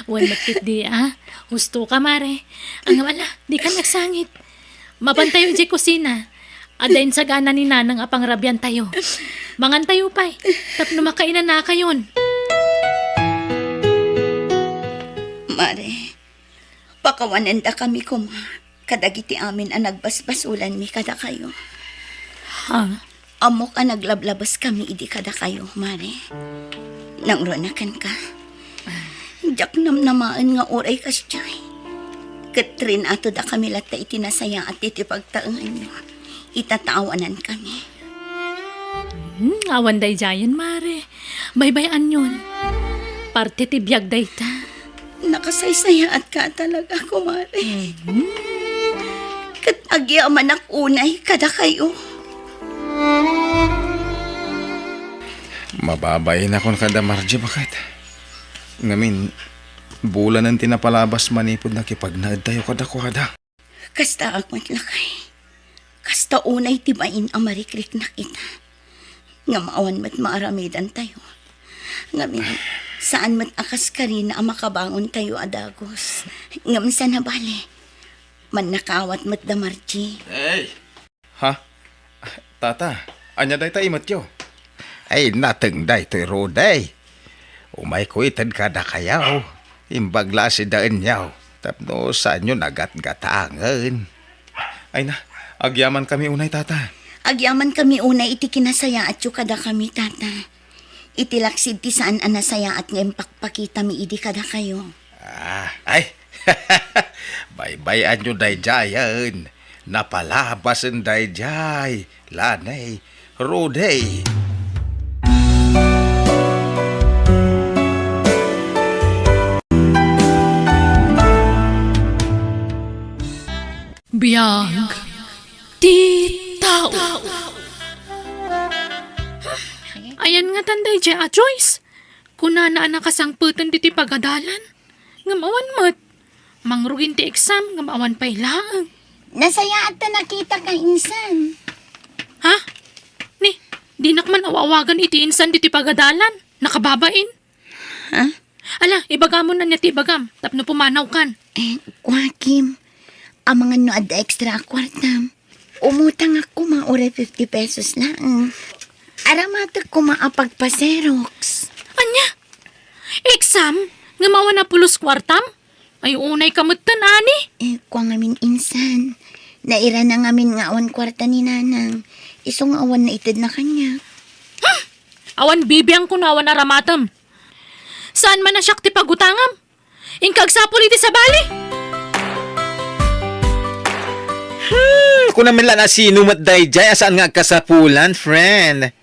Wen met ketdi a. Husto ka, Mare. Ngem ala, dika nagsangit. Mapantayo idiay kusina. Adda insagana ni Nanang a pangrabiantayo. Mangantayo pay, tapno makainanakayon. Mare, pakawanendakami koma kadagiti amin a nagbasbasolanmi kadakayo. Ha? Ammok a naglablabaskami idi kadakayo, Mare. Nangruna kenka. Diak namnamaen nga uray kasdiay. Ket rinatodakami latta iti nasayaat iti pagtaenganyo. Ita ta awanankami. Hmm, awan daydiayen, Mare. Baybay-anyon. Parte ti biag dayta. Nakasaysayaatka talaga, kumare. Mhm. Ket agyamanak unay kadakayo. Mababainakon kada Margie, baket. Ngamin, bulanen ti napalabas manipud nakipagnaedtayo kadakuada. Kastaak met, lakay. Kasta unay ti bain a marikriknak ita. Ngem awan met maaramidantayo. Ngamin, saan met a kas karina a makabangontayo a dagus. Ngem saan a bale, mannakawat met da Margie. Hey! Ha? Tata, ania dayta imetyo? Ay, nateng daytoy, Rudy. Umayko ited kadakayo. Imbag la a sidaenyo tapno saanyo nagatgatangen. Ay na, agyamankami unay, Tata. Agyamankami unay iti kinasayaatyo kadakami, Tata. Iti laksid ti saan a nasayaat nga impakpakitami idi kadakayo. Ah, ay. Baybay-anyo daydiayen. Napalabasen daydiay, Lanay, Rudy. Biag ti tao. Ayan ngatan daydiay a Joyce? Kunana a nakasangpeten ditoy pagadalan. Ngem awan met. Mangrugin ti exam, ngem awan pay laeng. Nasayaat ta nakitaka insan. Ha? Ni, dinak man aw-awagan iti insan ditoy pagadalan. Nakababain. Ha? Ala, ibagamon ania ti ibagam, tapno pumanawkan. Eh, kua, Kim, amangan no adda extra a kuartam. Umutangak koma uray fifty pesos laeng. Aramatek koma a pagpa-Xerox. Ania? Exam? Ngem awan a pulos kuartam? Ay, unay ka metten, ani? Eh, kua ngamin insan. Nairana ngamin nga awan kuarta ni Nanang. Isu nga awan naitedna kaniak. Hmm! Awan bibiangko no awan aramatem. Saan man a siak ti pagutangam? Inka agsapul iti sabali? Hmm, kunam met la a sino met daydiay a saan nga agkasapulan, friend?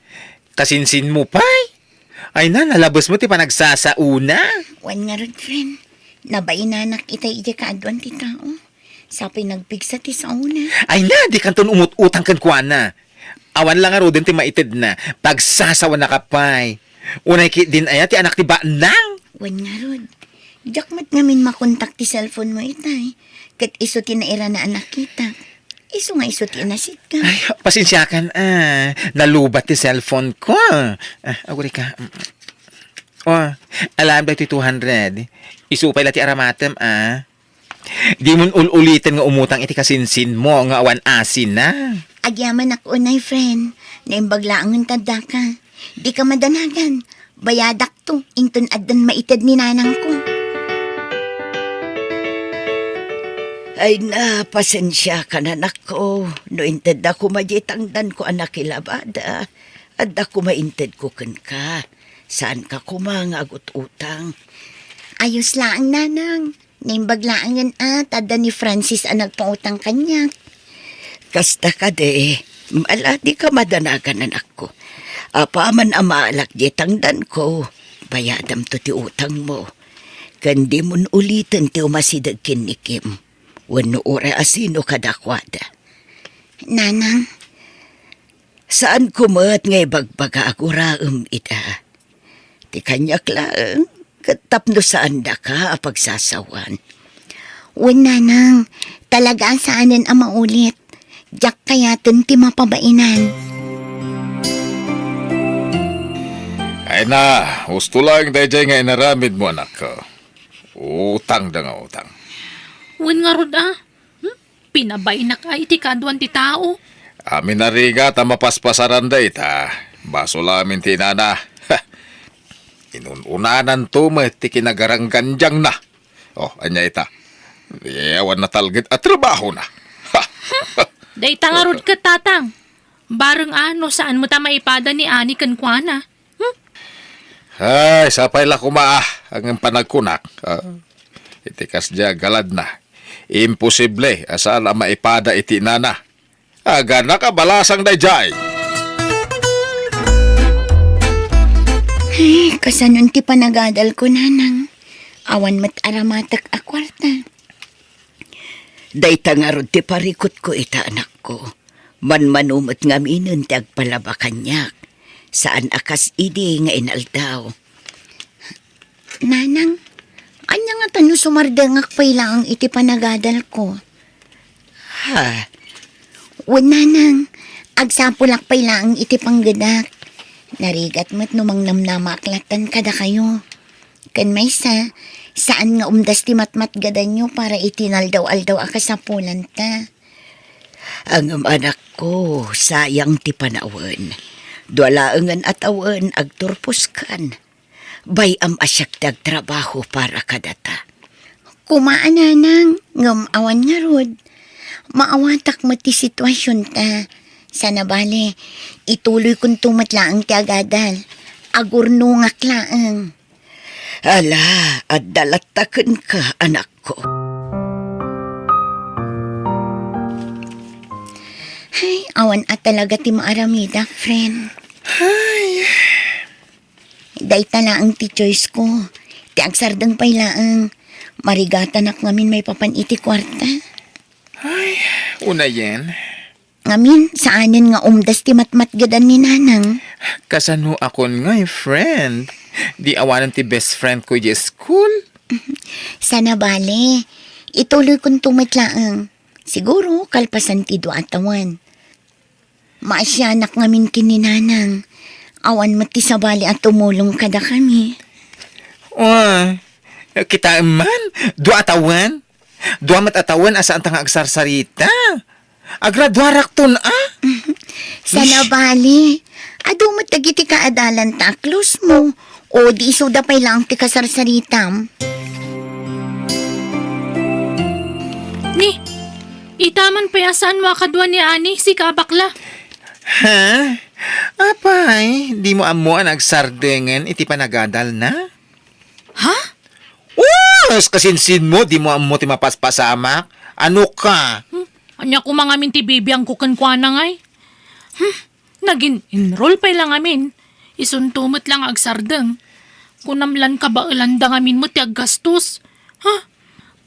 Kasinsinmo pay? Ay na, nalabes met ti panagsasaona. Wen ngarud, friend. Nabainanak itay idiay kaaduan ti tao. Sapay nagpigsa ti saona. Ay na, dikanton umut-utang kenkuana. Awan la ngaruden ti maitedna. Pagsasawanaka pay. Unay ketdin aya ti anak ti banang? Wen ngarud. Diak met ngamin makontak ti cellphone mo itay. Ket isu ti nairana a nakitak. Isu nga isu ti inasitko. Ay, pasensiakan, ah. Nalubat ti cellphone ko. Ah, agurayka. Oh, alam daytoy two hundred. Isu pay la ti aramatem, ah. Dimon ul-uliten nga umutang iti kasinsinmo nga awan asina. Agyamanak unay, friend. Naimbag laengen ta addaka. Dika madanagan. Bayadakto, inton addan maited ni nanangko. Ay na, pasensiakan, anakko, no intedda koma diay tangdanko a nakilabada. Adda koma intedko kenka. Saanka koma nga agut-utang. Ayos laeng, Nanang. Naimbag laengen a ta adda ni Francis a nagpautang kaniak. Kasta kadi, ala, dika madanagan, anakko. Apaman a maalak diay tangdanko, bayadamto ti utangmo. Ken dimon uliten ti umasideg ken ni Kim wenno uray asino kadakuada. Nanang. Saanko met nga ibagbaga a guraem ida. Ti kaniak laeng, ket tapno saandaka a pagsasawan. Wen, Nanang, talaga a saanen a maulit. Diak kayaten ti mapabainan. Ay na, husto laeng daydiay nga inaramidmo, anakko. Utangda nga utang. Wen ngarud a, hmm? Pinabainak a iti kaaduan ti tao. Amin a rigat a mapaspasaranda ita, basol amin ti inana. Inun-unananto met ti kinagaranggandiangna. Oh, ania ita? Di awan natalged a trabahona. Dayta ngarud ket, Tatang. Bareng a no saan met a maipada ni Ani kenkuana. Hmm? Ay, sapay la koma a, ngem panagkunak. Ah, iti kasdiay a galadna, imposible a saan a maipada iti inana. Aganak a balasang daydiay. Ay, kasanon ti panagadal ko, Nanang? Awan met aramatek a kuarta. Dayta ngarud ti parikutko ita, anakko. Manmano met ngaminen ti agpalaba kaniak. Saan a kas idi nga inaldaw. Nanang, ania ngata no sumardengak pay laeng iti panagadal ko? Ha? Wen, Nanang, agsapulak pay laeng iti panggedak. Narigat met no mangnamnamaak lattan kadakayo. Ken maysa, saan nga umdas ti matmatgadanyo para iti naldaw-aldaw a kasapulanta. Ngem anakko, sayang ti panawen. Dua laengen a tawen agturposkan. Bay-am a siak ti agtrabaho para kadata. Koma a, Nanang, ngem awan ngarud. Maawatak met ti situasionta. Sana bale, ituloykonto met laeng ti agadal. Agurnongak laeng. Ala, adda latta kenka, anakko. Ay, awan a talaga ti maaramidak, friend. Ay. Dayta laeng ti choice ko. Ti agsardeng pay laeng. Marigatanak ngamin maipapan iti kuarta. Ay, unayen. Ngamin, saanen nga umdas ti matmatgedan ni Nanang. Kasano a kun ngay, friend? Di awanen ti best friend ko idiay school? Sana bale. Ituloykonto met laeng. Siguro, kalpasan ti dua a tawen. Maasianak ngamin ken ni Nanang. Awan met ti sabali a tumulong kadakami. Uy, kitaem man, dua a tawen? Dua met a tawen a saanta nga agsarsarita. Agraduarakton a? Sana bale. Adu met dagiti kaadalanta a close mo. O di isuda pay laeng ti kasarsaritam? Ni, ita man pay a saanmo a kadua ni Ani, sika a bakla. Ha? Apay, dimo ammo a nagsardengen iti panagadalna? Ha? Uy, kasinsinmo, dimo ammo ti mapaspasamak? Ano ka? Hmm, ania koma ngamin ti bibiangko kenkuana ngay? Hmm, nagin-enroll pay la ngamin. Isunto met la nga agsardeng. Kunam lan kabaelanda ngamin met ti aggastos. Ha?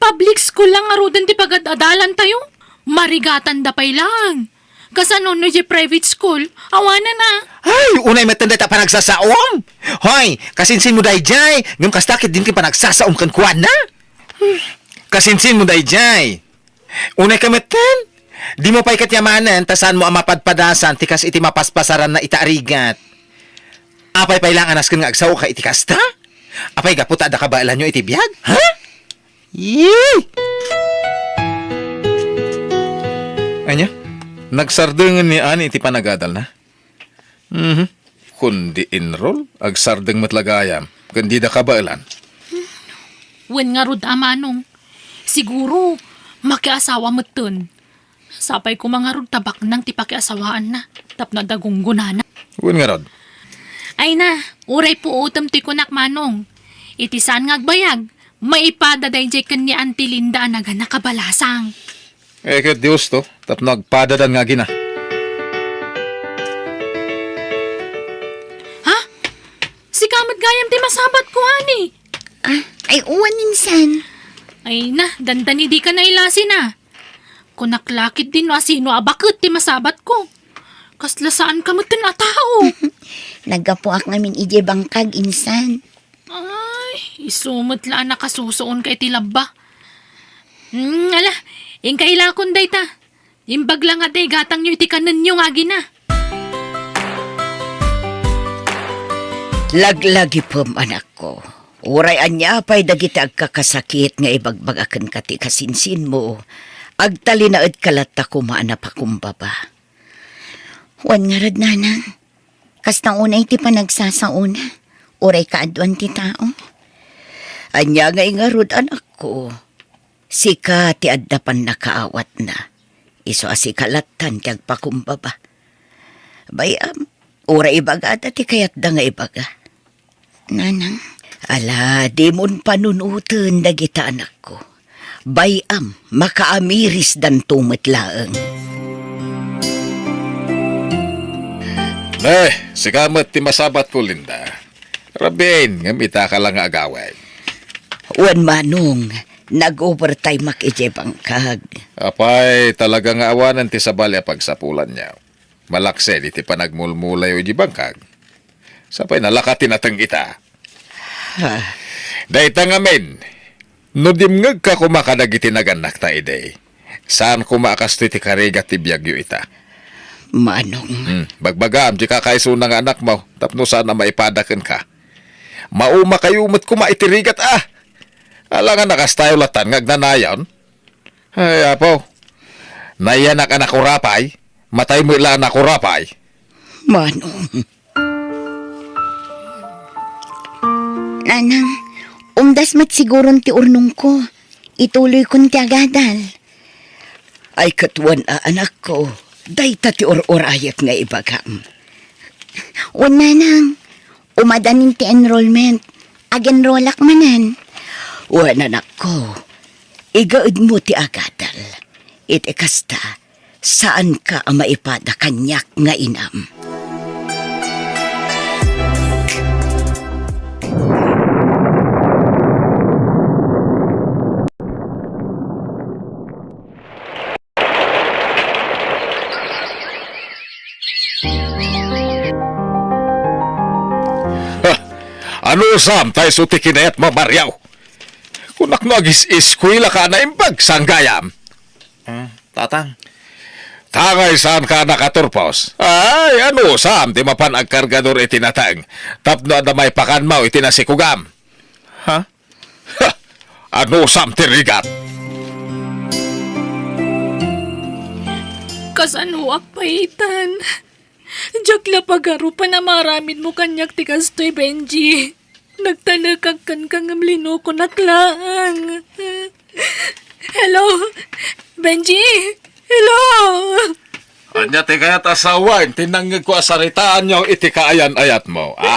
Public school la ngaruden ti pagad-adalantayo? Marigatanda pay laeng. Kasano no idiay private school? Awanen a. Ay, unay metten dayta panagsasaom. Hoy, kasinsinmo daydiay, ngem kasta ketdin ti panagsasaom kenkuana? Kasinsinmo daydiay. Unay ka metten? Dimo pay ket yamanen ta saanmo a mapadpadasan ti kas iti mapaspasaranna ita a rigat. Apay pay laeng a nasken nga agsaoka iti kasta? Apay gapu ta adda kabaelanyo iti biag? Ha? Yee! Ania? Nagsardengen ni Ani iti panagadalna? Mhm. Kundi enroll, agsardeng met la gayam, ken dida kabaelan. Wen ngarud a manong, siguro, makiasawa metten. Sapay koma ngarud ta baknang ti pakiasawaanna, tapno adda gunggonana. Wen ngarud. Ay na, uray puotem ti kunak manong. Iti saan nga agbayag, maipada daydiay ken ni Auntie Linda a nagana kabalasang. Eh, ket Dios to, tapno agpadadan nga agina. Ha? Sika met gayam ti masabatko, Ani? Ah, ay, wen, insan. Ay na, dandani dika nailasin a. Kunak la ketdin no asino a baket ti masabatko. Kasla saanka metten a tao. Naggapuak ngamin idiay bangkag, insan. Ay, isu met la a nakasusuonka iti labba. Hmm, ala, inka ilakon dayta. Imbag la nga dayta igatangyo iti kanenyo nga agina. Laglagipem, anakko. Uray ania pay dagiti agkakasakit nga ibagbaga kenka ti kasinsinmo, agtalinaedka latta koma a napakumbaba. Wen ngarud, Nanang. Kasta unay ti panagsasaona, uray kaaduan ti tao. Ania ngay ngarud, anakko? Sika ti adda pannakaawatna. Isu a sika lattan ti agpakumbaba. Bay-am, uray ibagada ti kayatda nga ibaga. Nanang. Ala, dimon panunoten dagita anakko. Bay-am, makaamirisdanto met laeng. Ne, sika met ti masabatko, Linda. Rabiin, ngem ita ka la nga agawid. Wen, Manong, nag-overtime-ak idiay bangkag. Apay, talaga nga awanen ti sabali a pagsapulanyo. Malaksid iti panagmulmulayo idiay bangkag. Sapay nalaka ti nateng ita. Ah. Dayta ngamin, no dimngegka koma kadagiti nagannakta idi, saan koma a kastoy ti karigat ti biagyo ita. Manong. Hmm, bagbagam, di ka kaisuna nga anakmo, tapno saan a maipada kenka. Maumakayo met koma iti rigat, a. Alangan a kastayo latan nga agnanayon. Ay, Apo. Nayanak a nakurapay. Matay met la a nakurapay. Manong. Nanang, umdas met siguron ti urnongko. Ituloykon ti agadal. Ay, ket wen a, anakko, dayta ti ur-urayek nga ibagam. Wen, Nanang, umadanin ti enrollment. Ag-enrollak manen. Wen, anakko, igaedmo ti agadal. Iti kasta, saanka a maipada kaniak nga inam. Ha! Anusam ta isu ti kinayatmo, Mario? Kunak no agis-eskuelaka a naimbag, saan gayam? Ah, Tatang. Tangay saanka a nakaturpos. Ay, anusam ti mapan agkargador iti nateng tapno adda maipakanmo iti nasikogam? Ha? Ha! Anusam ti rigat? Kasanoak pay itan? Diak la pagarupan a maaramidmo kaniak ti kastoy, Benji. Nagtalekak kenka ngem linokonak laeng. Hello? Benji? Hello? Ania ti kayat a sawen ti nangngegko a saritaanyo iti kaayan-ayatmo, a?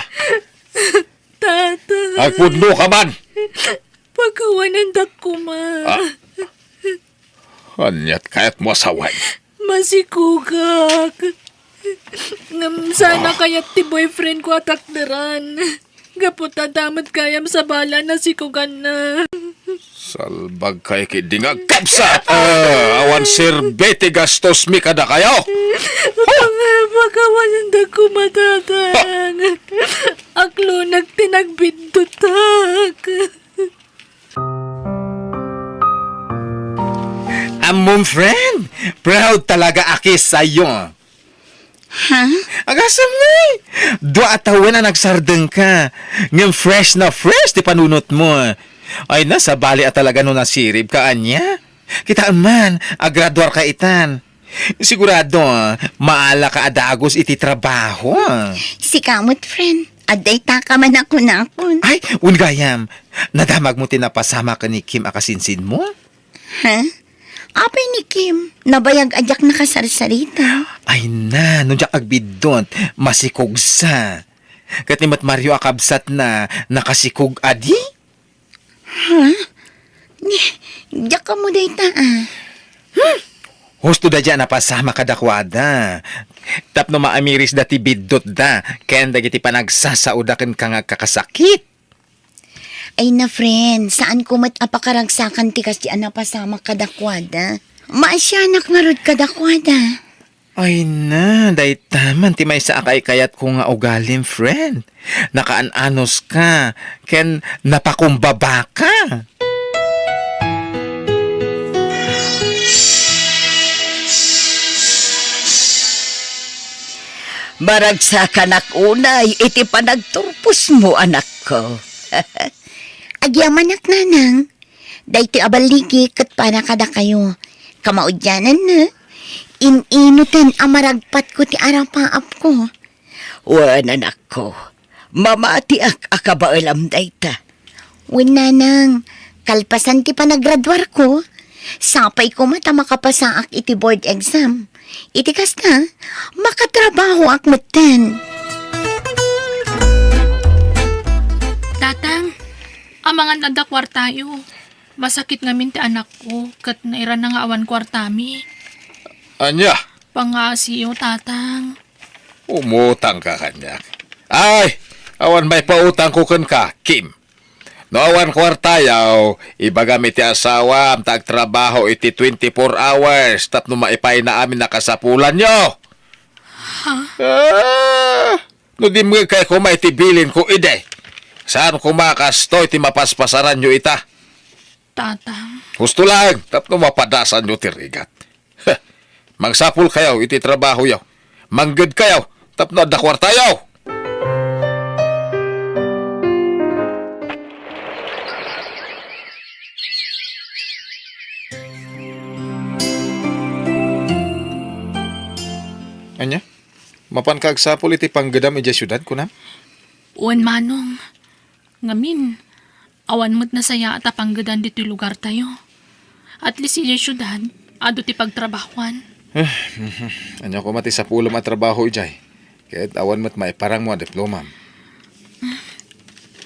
Tata. Agpudno ka man! Pakawanendak koma. Ah. Aniat kayatmo a sawen? Masikogak. Ngem saan a kayat ti boyfriend ko a takderan. Gapu ta adda met gayam sabali a nasikoganna. Salbagkayo ketdi nga agkabsat! Ah, awan serbi ti gastosmi kadakayo! Pakawanendak koma, Tatang. Akloneg ti nagbiddutak. Ammom, friend, proud talaga aki sayo. Ha? Agasem ngay! Dua a tawen a nagsardengka. Ngem fresh na fresh ti panunotmo. Ay na, sabali a talaga no nasiribka, ania? Kitaem man, agraduarka itan. Sigurado, maalaka a dagus iti trabaho. Sika met, friend. Adda itaka man a kunakon. Ay, wen gayam, nadamagmo ti napasamak ken ni Kim a kasinsinmo? Ha? Apay ni Kim, nabayag a diak nakasarsarita. Ay na, no diak agbiddut, masikogsa. Ket ni met Mario a kabsatna, nakasikog adi? Ha? Ni, diak ammo dayta, a. Hmm? Husto daydiay a napasamak kadakuada. Tapno maamirisda ti biddutda, ken dagiti panagsasaoda kenka nga agkakasakit. Ay na, friend, saanko met a pakaragsakan ti kasdi a napasamak kadakuada. Maasianak ngarud kadakuada. Ay na, dayta man ti maysa a kaikayatko nga ugalim, friend. Nakaan-anuska, ken napakumbabaka. Maragsakanak unay iti panagturposmo, anakko. Agyamanak, nanang. Daytoy a balligi ket para kadakayo. Kamaudiananna, in-inoten a maragpatko ti arapaapko. Wen, anakko, mamatiak a kabaelam dayta. Wen, nanang, kalpasan ti panagraduarko, sapay koma ta makapasaak iti board exam. Iti kasta, makatrabahoak metten. Tatang, amangan adda kuartayo. Masakit ngamin ti anakko, ket nairana nga awan kuartami. Ania? Pangaasiyo, Tatang. Umutangka kaniak. Ay, Awan maipautangko kenka, Kim. No awan kuartayo, ibagam iti asawam ta agtrabaho iti twenty-four hours tapno maipayna amin a kasapulanyo. Ha? Ah, no dimngegkayo koma iti bilinko idi, saan koma kastoy ti mapaspasaranyo ita. Tatang. Husto laeng tapno mapadasanyo ti rigat. Mangsapulkayo iti trabahoyo. Manggedkayo tapno adda kuartayo. Ania? Mapanka agsapul iti panggedam idiay siudad, kunam? Wen, Manong. Ngamin, awan met nasayaat a panggedan ditoy lugartayo. At least idiay siudad, adu ti pagtrabahoan. Eh, mhm. Ania koma ti sapulem a trabaho idiay? Ket awan met maiparangmo a diplomam.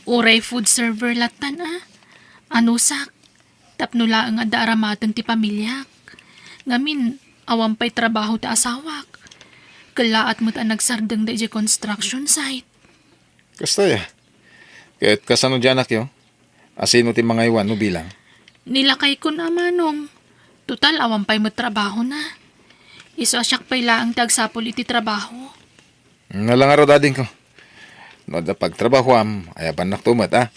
Uray food server lattan, a. Anusak, tapno laeng adda aramaten ti pamiliak. Ngamin, awan pay trabaho ti asawak. Kellaat met a nagsardeng daydiay construction site. Kasta ya. Ket kasano di anakyo? Asino ti mangaywan no bilang? Ni lakaykon a, Manong. Total, awan pay met trabahona. Isu a siak pay laeng ti agsapul iti trabaho. Nala ngarud, adingko. No adda pagtrabahoam, ayabannakto met, a?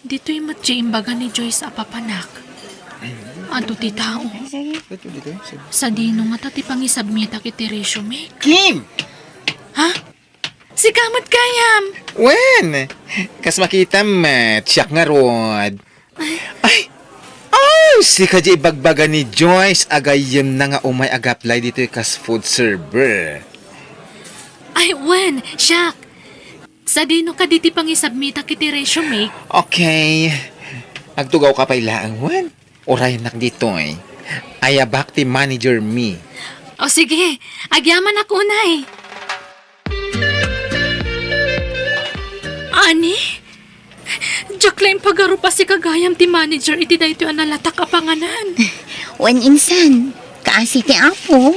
Ditoy met ti imbaga ni Joyce a papanak. Adu ti tao. Sadino ngata ti pangisubmitak iti resume? Kim! Ha? Sika met gayam! Wen, kas makitam met, siak ngarud. Ay, ay, sika di ibagbaga ni Joyce a gayyemna nga umay ag-apply ditoy kas food server. Ay, wen, siak. Sadino kadi ti pangisubmitak iti resume? Okay. Agtugawka pay laeng, wen. Uraynak ditoy. Ayabak ti manager mi. O sige, agyamanak unay. Ani? Diak la impagarup a sika gayam ti manager iti daytoy a nalatak a panganan. Wen insan, kaasi ti Apo,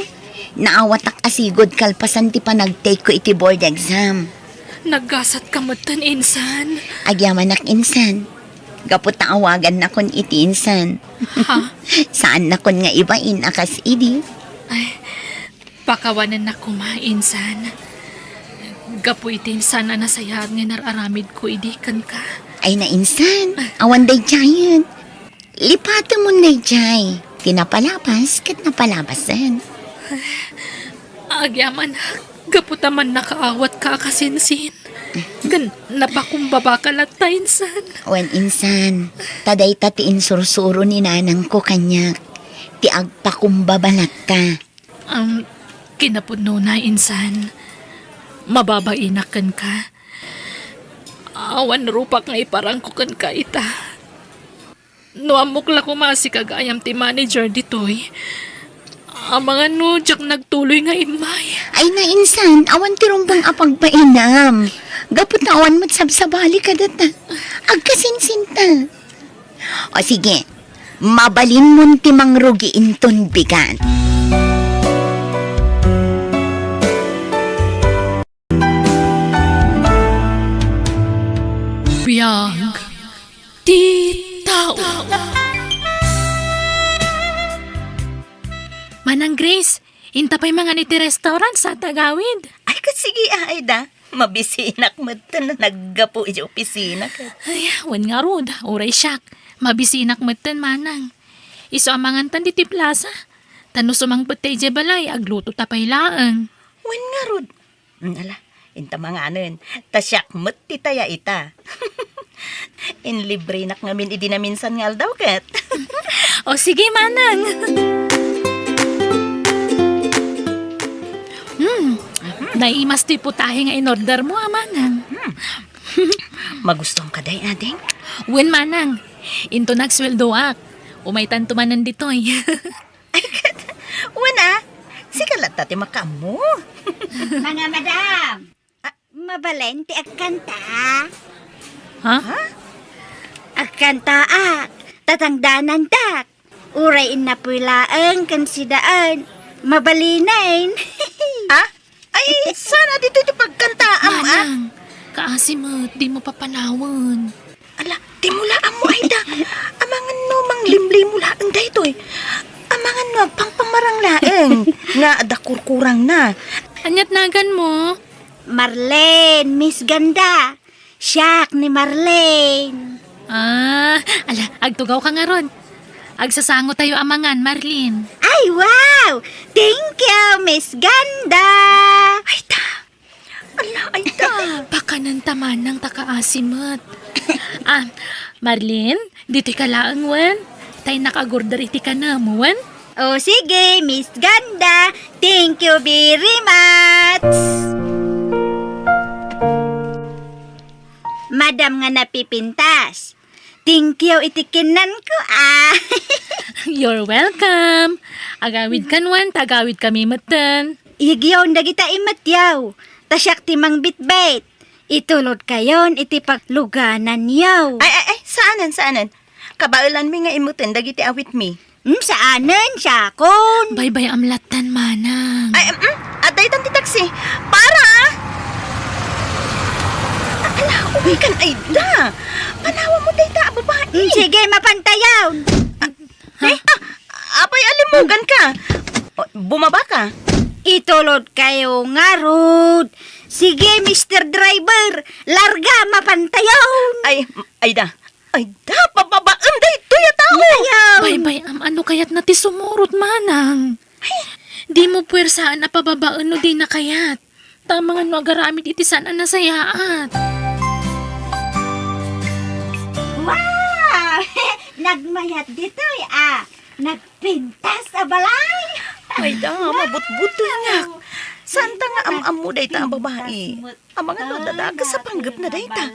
naawatak a sigud kalpasan ti panagtake ko iti board exam. Naggasatka metten, insan. Agyamanak, insan. Gapu ta awagannakon iti insan. Ha? Saannakon nga ibain a kas idi. Ay, pakawanennak koma, insan. Gapu iti insan a nasayaat nga inar-aramidko idi kenka. Ay, nainsan. Awan daydiayen. Lipatemon daydiay. Ti napalabas ket napalabasen. Agyamanak, gapu ta mannakaawatka a kasinsin. Ken napakumbabaka latta, insan. Wen, insan, ta dayta ti insursuro ni nanangko kaniak, ti agpakumbaba latta. Am, kinapudnona, insan, mababainak kenka. Awan rupak nga iparangko kenka ita. No ammok la koma a sika gayam ti manager ditoy, amangan no diak nagtuloy nga immay. Ay, nainsan, awan ti rumbeng a pagpainam. Gapu ta awan met sabsabali kadata. Agkasinsinta. O sige, mabalinmon ti mangrugi inton bigat. Biag ti tao. Manang Grace, inta pay mangan iti restaurant sa tagawid. Ay, ket sige, Aida. Mabisinak metten a naggapu iti opisina ket. Ay, wen ngarud, uray siak. Mabisinak metten, Manang. Isu a mangantan ditoy plaza. Ta no sumangpet ta idiay balay, agluto ta pay laeng. Wen ngarud. Mm, ala, inta manganen. Ta siak met ti taya ita. Inlibrenak ngamin idi naminsan nga aldaw ket. O, sige, Manang. Hmm, naimas ti putahe nga in-order mo, a, Manang. Hmm. Magustuam kadi, ading? Wen, Manang. Into nagsweldoak. Umaytanto manen ditoy. Ay, ket, wen a, sika latta ti makaammo. Mga madam, ah, mabalin ti agkanta? Ha? Ha? Agkantaak, tatangdanandak. Uray innapoy laeng ken sidaan, mabalinen. Eh, sana ditoy ti pagkantaam, ah. Manang, kaasi met, dimo papanawen. Ala, dimo la ammo, Aida. Amangan no manglimlimo laeng daytoy. Amangan no agpangpamarang laeng nga adda kurkurangna. Aniat naganmo? Marlene, Miss Ganda. Siak ni Marlene. Ah, ala, agtugawka ngarud. Agsasangotayo amangan, Marlene. Ay, wow! Thank you, Miss Ganda! Ay, ta! Ala, ay, ta! Pakanenta manang ta kaasi met. Ah, Marlene, ditoyka laeng wen? Ta innak agorder iti kanem wen? O, sige, Miss Ganda. Thank you very much. Madam nga napipintas. Thank you iti kinnanko, ah. You're welcome. Agawidkan wen, ta agawidkami metten. Igyaw dagita imetyaw. Ta siak ti mangbitbit. Itulodkayon iti paglugananyo. Ay, ay, ay, saanen, saanen. Kabaelanmi nga immuten dagiti awitmi. Hmm, saanen, siakon. Baybay-am lattan, manang. Ay, em, em, adda itan ti taxi. Para! Ala, umikan, Aida. Panawam mo dayta a babai. Hmm, sige, mapantayon. Eh, ah, apay, alimugan ka. O, bumaba ka. Itulodkayo ngarud. Sige, Mister Driver, larga, mapantayon. Ay, Aida. Aida, pababaem daytoy a tao. Ayaw. Baybay-am, ano kayatna ti sumurot, manang? Dimo puwersaan a pababaen no dina kayat. Ta amangan no agaramid iti saan a nasayaat. Wow! Nagmayat ditoy, ah. Nagpintas a balay. Aida, mabutbutengak. Saanta nga am-ammo dayta a babai. Amangan no adda dakes a panggepna dayta.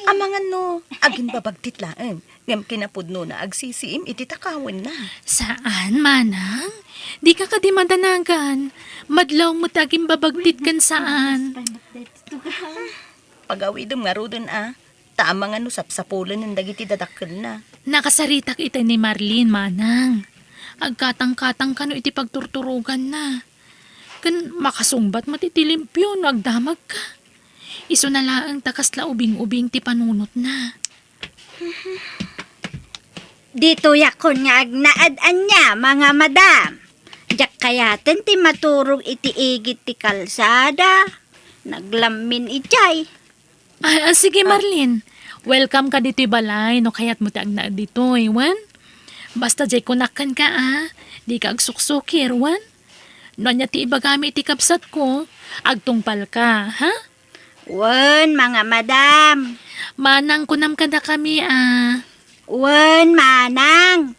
Amangan no agimbabagtit laeng. Ngem kinapudnona agsisiim iti takawenna. Saan, manang? Dika kadi madanagan. Madlaw met ti agimbabagtit ken saan. Pagawidem ngaruden a, ta amangan no sapsapulenen dagiti dadakkelna. Nakasaritak iti ni Marlene, manang. Agkatangkatang kano iti pagturturoganna. Ken makasungbat met iti limpio no agdamagka. Isuna laeng ta kasla ubing-ubing ti panunotna. Ditoyakon nga agnaed ania, mga madam. Diak kayaten ti maturog iti igid ti kalsada. Naglammin idiay. Ah, ah, sige, Marlene. Welcome ka ditoy balay no kayatmo ti agnaed ditoy, wen? Basta diay kunak kenka, a. Dika agsuksukir, wen? No ania ti ibagami iti kabsatko, agtungpalka, ha? Wen, mga madam. Manang, kunam kadakami, a. Wen, manang.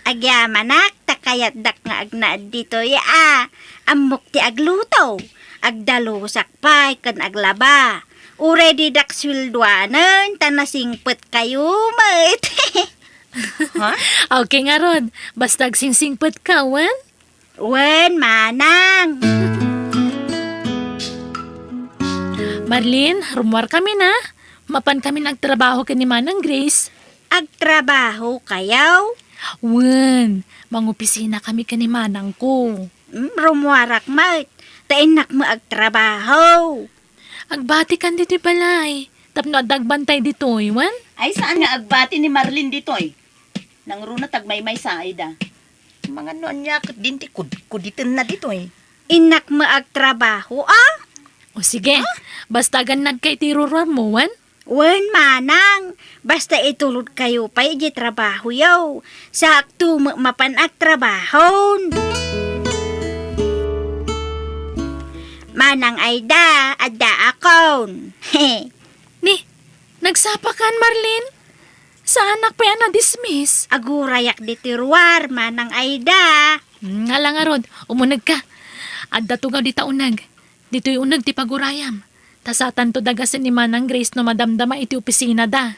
Agyamanak, ta kayatdak nga agnaed ditoy, a. Ammok ti agluto. Agdalusak pay ken aglaba. Uray didak sueldoanen, ta nasingpetkayo met. Ha? Okay ngarud, basta agsingsingpetka, wen? Wen, manang. Marlene, rummuarkamin a. Mapankamin agtrabaho ken ni Manang Grace. Agtrabahokayo? Wen, mangopisinakami ken ni manangko. Hmm, rummuarak met. Ta innak met agtrabaho. Agbatikan ditoy balay. Tapno adda agbantay ditoy, wen? Ay, saan nga agbati ni Marlene ditoy? Nangruna ti agmaymaysa, Aida. Amangan no ania ketdin ti kudkuditenna ditoy. Innak met agtrabaho, a? O sige, basta agannadka iti ruruarmo, wen? Wen, manang, basta itulodkayo pay idiay trabahoyo. Saakto met mapan agtrabahon. Manang Aida, addaakon. Ni, nagsapakan, Marlene? Saanak pay a na-dismiss? Agurayak ditoy ruar, Manang Aida. Hmm, ala ngarud, umunegka. Adda tugaw dita uneg. Ditoy uneg ti pagurayam. Ta satanto dagasen ni Manang Grace no madamdama iti opisinada.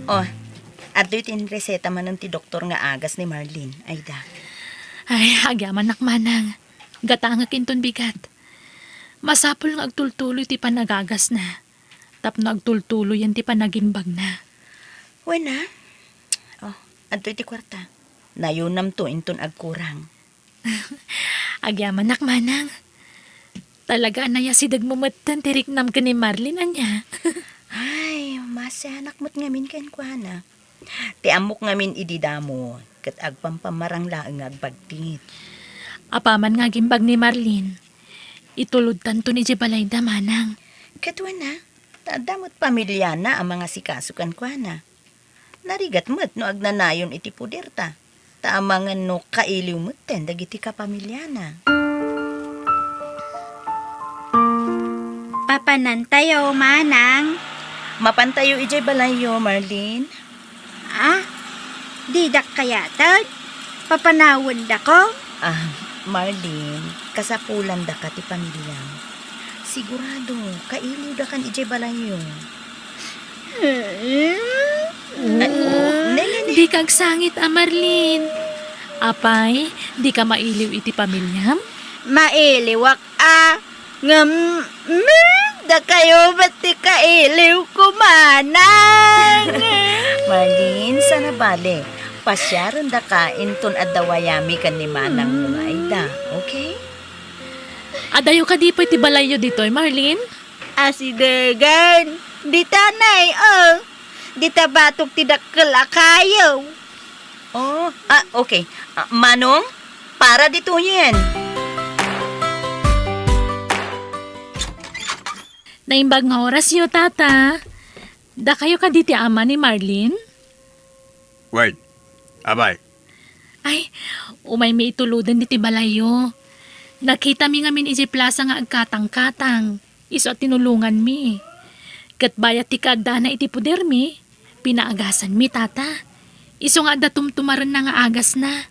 Oh, adtoy ti inreseta manen ti doktor nga agas ni Marlene, Aida. Ay, agyamanak, manang. Gatangek inton bigat. Masapul nga agtultuloy ti panagagasna. Tapno agtultuloyen ti panagimbagna. Wen a? Oh, adtoy ti kuarta. Nayonamto inton agkurang. Agyamanak, manang. Talaga a nayasidegmo metten ti riknam ken ni Marlene, ania? Ay, masianak met ngamin kenkuana. Ti ammok ngamin idi damo, ket agpampamarang laeng nga agbagtit. Apaman nga agimbag ni Marlene, itulodtanton idiay balayda, manang. Ket wen a, ta adda met pamiliana a mangasikaso kenkuana. Narigat met no agnanayon iti poderta, ta amangan no kailiw metten dagiti kapamiliana. Papanantayo, manang. Mapantayo idiay balayyo, Marlene. Ah, didak kayatag? Papanawendako? Ah, Marlene, kasapulandaka ti pamiliam. Sigurado, kailiwdakan idiay balayyo. Ay, ne, ne, ne. Dika agsangit a, Marlene. Apay, dika mailiw iti pamiliam? Mailiwak a, ngem, mm, dakayo met ti kailiwko, manang. Marlene, saan a bale. Pasiarendaka inton adda wayami ken ni manangmo nga Aida, okay? Adayo kadi pay ti balayyo ditoy, Marlene? Asidegen. Dita nay, oh. Dita batok ti dakkel a kayo. Oh, ah, okay. Ah, Manong, para ditoyen. Naimbag nga orasyo, Tata. Dakayo kadi ti ama ni Marlene? Wait. Apay. Ay, umaymi ituloden ditoy balayyo. Nakitami ngamin idiay plasa nga agkatangkatang. Isu a tinulonganmi. Ket bayat ti kaaddana iti podermi, pinaagasanmi, Tata. Isu nga adda tumtumarenna nga agasna.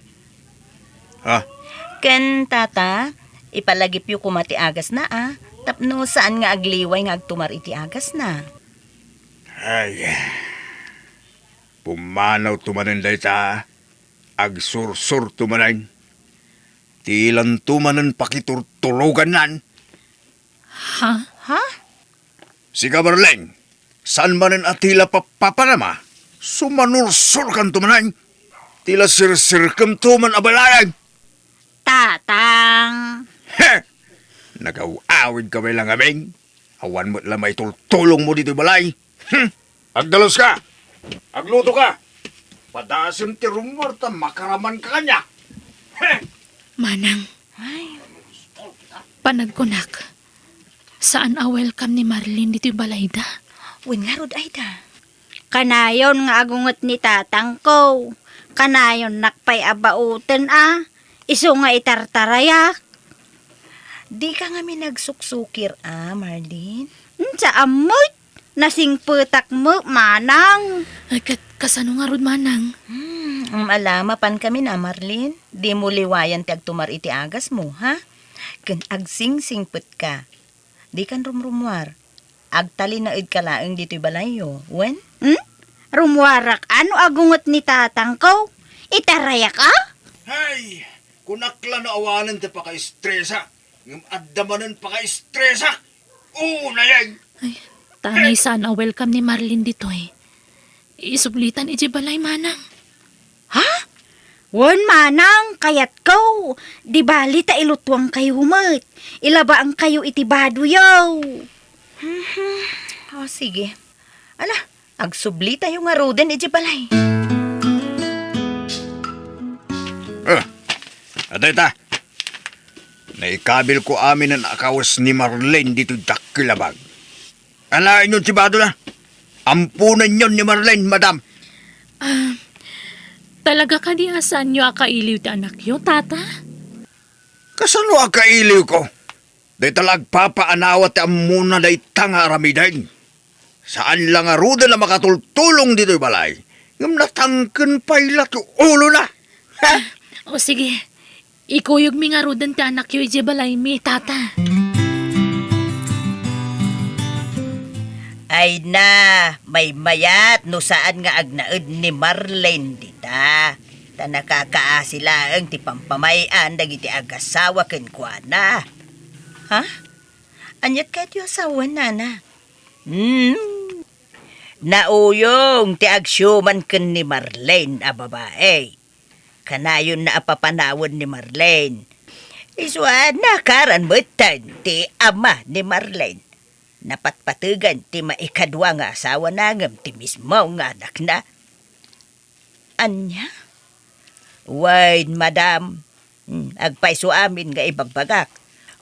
Ha? Ken, Tata, ipalagipyo koma ti agasna, a, tapno saan nga agliway nga agtumar iti agasna. Ay, pumanawto manen dayta, agsursurto manen. Tilanto manen pakiturturogannan. Ha? Ha? Sika, Marlene, saan manen a tila papapanama? Sumanursurkanto manen. Tila sirsirkemto man a balayan. Tatang. He! Nagaw-awidka met la ngamin. Awan met la maitultulongmo ditoy balay. Hmm. Agdaluska! Aglutoka! Padasem ti rummuar ta makaramanka kaniak. He! Manang, ay, panagkunak, saan a welcome ni Marlene ditoy balayda? Wen ngarud, Aida. Kanayon nga agunget ni tatangko. Kanayonnak pay a baoten a. Isu nga itartarayak. Dika ngamin agsuksukir a, Marlene? Saan met. Nasingpetak met, manang. Ay, ket kasano ngarud, manang? Hmm, ala, mapankamin a, Marlene. Dimo liwayan ti agtumar iti agasmo, ha? Ken agsingsingpetka. Dikan rumrummuar. Agtalinaedka laeng ditoy balayyo, wen? Hmm? Rummuarak a no agunget ni tatangko? Itarayak a? Hay! Kunak la no awanen ti pakaistresak, ngem adda manen pakaistresak. Oo, nayeg! Ay, tanay saan a welcome ni Marlene ditoy. Isublitan idiay balay, manang. Ha? Wen, manang, kayatko. Di bali ta ilutuangkayo met. Ilabaankayo iti badoyo. Mhm. O, sige. Ala, agsublitayo ngaruden idiay balay. Ah, adda ita. Naikabilko aminen a kawes ni Marlene ditoy dakkel a bag. Alaenyon ti badona. Amponenyon ni Marlene, madam. Ah, talaga kadi a saanyo a kailiw ti anakyo, tata? Kasano a kailiwko? Dayta la agpapaanawa ti ammona dayta nga aramiden. Saan la ngaruden a makatultulong ditoy balay, ngem natangken pay la ti ulona. Ha? O sige, ikuyogmi ngaruden ti anakyo idiay balaymi, tata. Ay na, maymayat no saan nga agnaed ni Marlene dita. Ta nakakaasi laeng ti pampamay-an dagiti agasawa kenkuana. Ha? Aniat kayatyo a sawen, nana? Hmm. Nauyong ti agsiuman ken ni Marlene a babai. Kanayonna a papanawen ni Marlene. Isu a nakaran metten ti ama ni Marlene. Napatpategan ti maikadua nga asawana ngem ti mismo nga anakna. Ania? Wen, madam. Hmm, agpayso amin nga ibagbagak.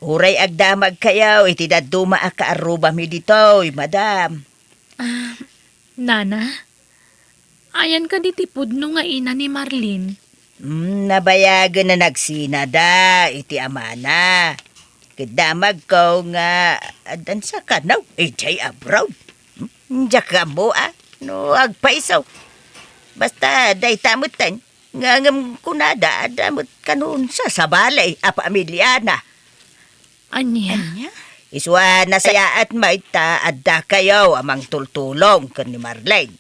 Uray agdamagkayo iti dadduma a kaarrubami ditoy, madam. Ah, Nana, ayan kadi ti pudno nga ina ni Marlene? Hmm, nabayagen a nagsinada iti amana. Ket damagko nga addan sakano idiay abroad. Hmm, diak ammo a no agpayso. Basta dayta metten, ngem kunada, adda met kanon sasabali a pamiliana. Ania? Ania? Isu a nasayaat met ta addakayo a mangtultulong ken ni Marlene.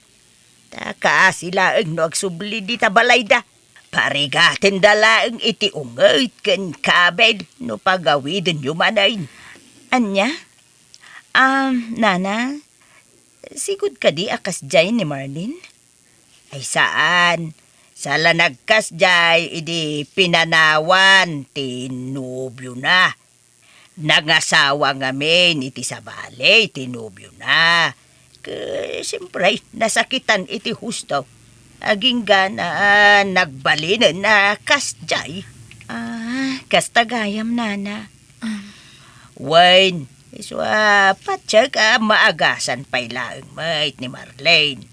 Ta kaasi laeng no agsubli dita balayda. Parigatenda laeng iti unget ken kabil no pagawidenyo manen. Ania? Ah, Nana, sigud kadi a kasdiay ni Marlene? Ay saan. Sala nagkasdiay idi pinanawan ti nobiona. Nangasawa ngamin iti sabali ti nobiona. Ket, siyempre, nasakitan iti husto. Agingga na nagbalinen a kasdiay. Ah, kasta gayam, Nana. Wen, isu a patiek a maagasan pay laeng met ni Marlene.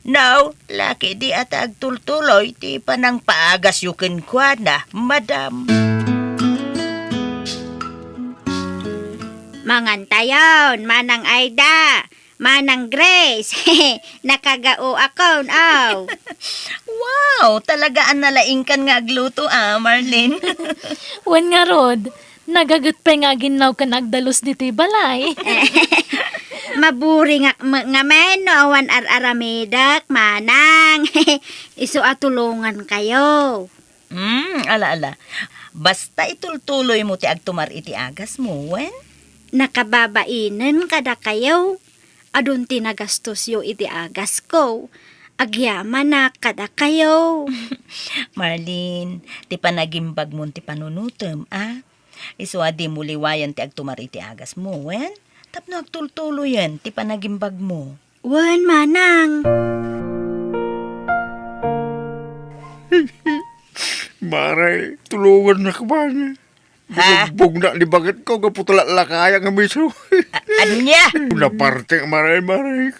No, lakidi a ta agtultuloy ti panangpaagasyo kenkuana, madam. Mangantayon, Manang Aida, Manang Grace. Nakagaoakon, aw. Wow, talaga a nalaingkan nga agluto, ah, Marlene. Wen ngarud, nagaget pay nga aginnaw ken agdalus ditoy balay. Maburingak met ngamin no awan ar-aramidek, Manang. Isu a tulongankayo. Hmm, ala, ala. Basta itultuloymo ti agtumar iti agasmo, wen? Nakababainen kadakayo. Adun ti nagastosyo iti agasko. Agyamanak kadakayo. Marlene, ti panagimbagmon ti panunotem, a? Isu a dimo liwayan ti agtumar iti agasmo, wen? Tapno agtultuloyen ti panagimbagmo. Wen, Manang. Mare, tulongannak man. Ha? Binugbog na ni bagetko, gapu ta lallakaya nga miso. A-, ania? Naparte, Mare, Mare.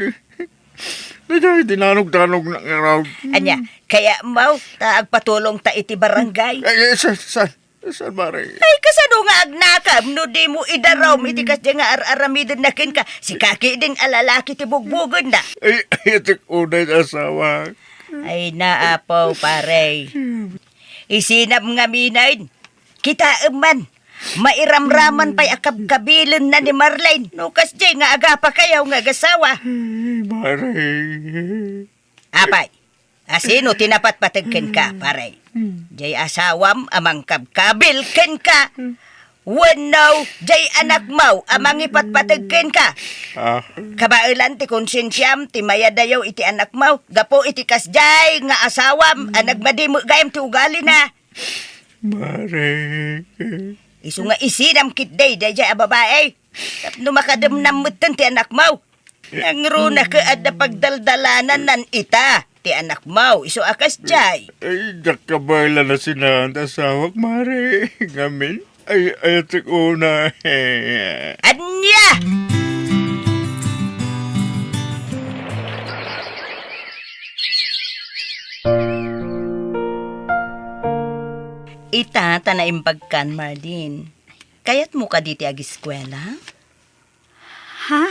Daydiay, dinanogdanog na nga raw. Ania, kayatmo ta agpatulongta iti barangay? Ay, ay, sa-, sa-, Saan, Mare? Ay, kasano nga agnakam no dimo idarum iti kasdiay nga ar-aramidenna kenka? Sika ketdin a lalaki ti bugbogenna. Ay, ay, atek unay nga asawa. Ay, naapo, pare. Isinam ngamin. Kitaem man, mairamraman pay a kabkabilenna ni Marlene no kasdiay nga agapakayo nga agasawa. Ay, Mare. Apay, asino ti napatpateg kenka, pare? Diay asawam a mangkabkabil kenka? Wenno, diay anakmo a mangipatpateg kenka? Ah. Kabaelan ti konsensiam ti mayadayo iti anakmo gapu iti kasdiay nga asawam a nagmadi met gayam ti ugalina. Mare. Isu nga isinam ketdi daydiay a babai tapno makademnam metten ti anakmo. Nangruna ket adda pagdaldalananna ita ti anakmo isu a kasdiay. Ay, diak kabaelan a sinaan ti asawak, Mare. Ngamin, ay, ayatek unay. Ania? Ita ta naimbagkan, Marlene. Kayatmo kadi ti agiskuela? Ha?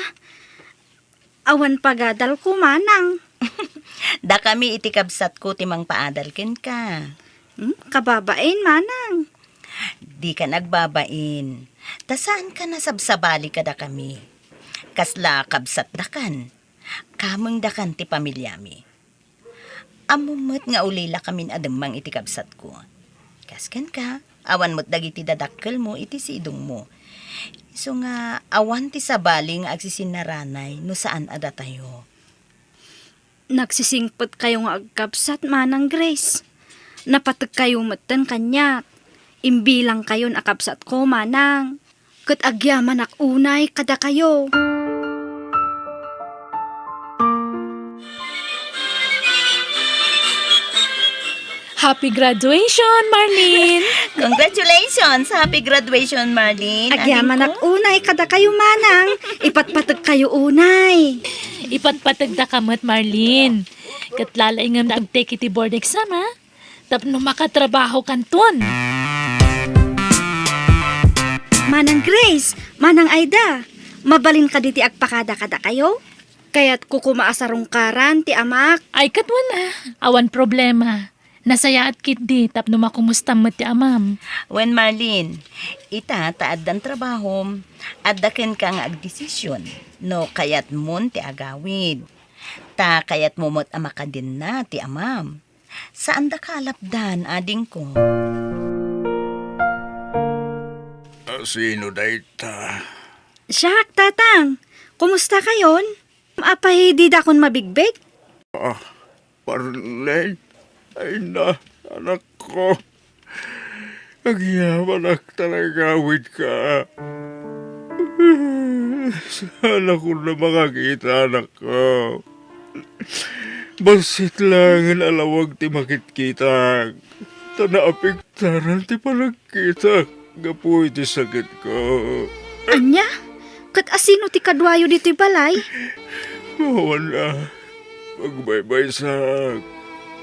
Awan pagadalko, Manang. Dakami iti kabsatko ti mangpaadal kenka. Hmm, kababain, Manang. Dika nagbabain. Ta saanka a sabsabali kadakami. Kasla kabsatdakan. Kamengdakan ti pamiliami. Ammom met nga ulilakamin a demmang iti kabsatko. Kas kenka, awan met dagiti dadakkelmo iti sidongmo. Isu nga awan ti sabali nga agsisinnarangay no saan a datayo. Nagsisingpetkayo nga agkabsat, Manang Grace. Napategkayo metten kaniak. Imbilangkayon a kabsatko, Manang. Ket agyamanak unay kadakayo. Happy graduation, Marlene! Congratulations! Happy graduation, Marlene. Agyamanak unay kadakayo, Manang. Ipatpategkayo unay. Ipatpategdaka met, Marlene. Ket lalaingem agtake iti board exam, ha? Tapno makatrabahokanton. Manang Grace, Manang Aida, mabalin kadi ti agpakada kadakayo? Kayatko koma a sarungkaran ti amak. Ay, ket wen a, awan problema. Nasayaat ketdi tapno makumustam met ti amam. Wen, Marlene, ita ta addan trabahom, adda kenka nga agdesisyon no kayatmon ti agawid. Ta kayatmo met a makadenna ti amam. Saandaka a lapdan, adingko. A, sino dayta? Siak, Tatang. Kumustakayon? Apay, didakon mabigbig? Ah, Marlene. Ay na, anakko. Agyamanak ta naigawidka. Saanakon a makakita, anakko. Bassit laengen a lawag ti makitkitak, ta naapektaran ti panagkitak gapu iti sakitko. Ania? Ket asino ti kaduayo ditoy balay? Awan a, pagbaybaysak,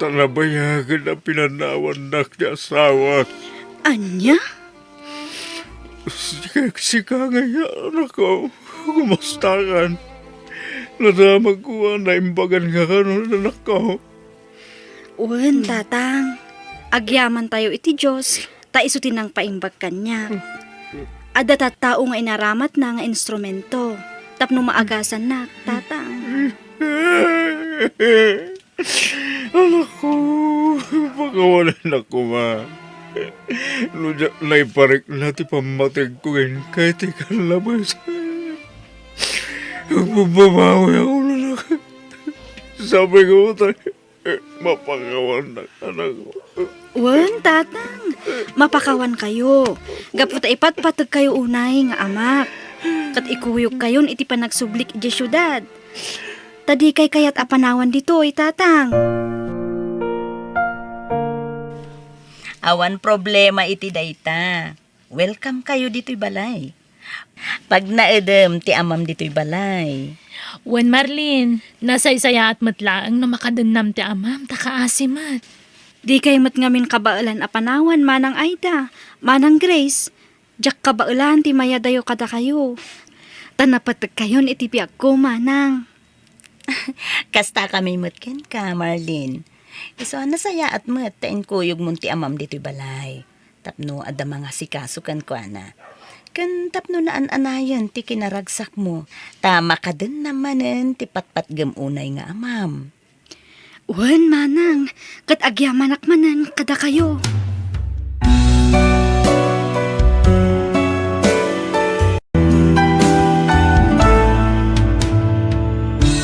ta nabayagen a pinanawannak ti asawak. Ania? Sika, sika ngay, anakko, kumustakan? Nadamagko a naimbaganka kanon, anakko. Wen, Tatang. Agyamantayo iti Dios, ta isu ti nangpaimbag kaniak. Adda tattao nga inaramatna nga instrumento tapno maagasannak, Tatang. Anakko, pakawanennak koma. No diak naiparikna ti pammategko kenka iti kallabas, agbababawi ako, anak. Sapay ko ta, mapakawannak, anakko. Wen, Tatang, mapakawankayo. Gapu ta ipatpategkayo unay nga amak. Ket ikuyogkayon iti panagsublik idiay siudad. Ta dikay kayat a panawan ditoy, Tatang. Awan problema iti dayta. Welcome kayo ditoy balay. Pagnaedem ti amam ditoy balay. Wen, Marlene, nasaysayaat met laeng no makadennam ti amam, ta kaasi met. Dikay met ngamin kabaelan a panawan, Manang Aida, Manang Grace. Diak kabaelan ti mayadayo kadakayo. Ta napategkayon iti biagko, Manang. Kasta kami met kenka, Marlene. Isu a nasayaat met ta inkuyogmon ti amam ditoy balay. Tapno adda mangasikaso kenkuana. Ken tapno naan-anayen ti kinaragsakmo, ta makadennam manen ti patpatgem unay nga amam. Wen, Manang, ket agyamanak manen kadakayo.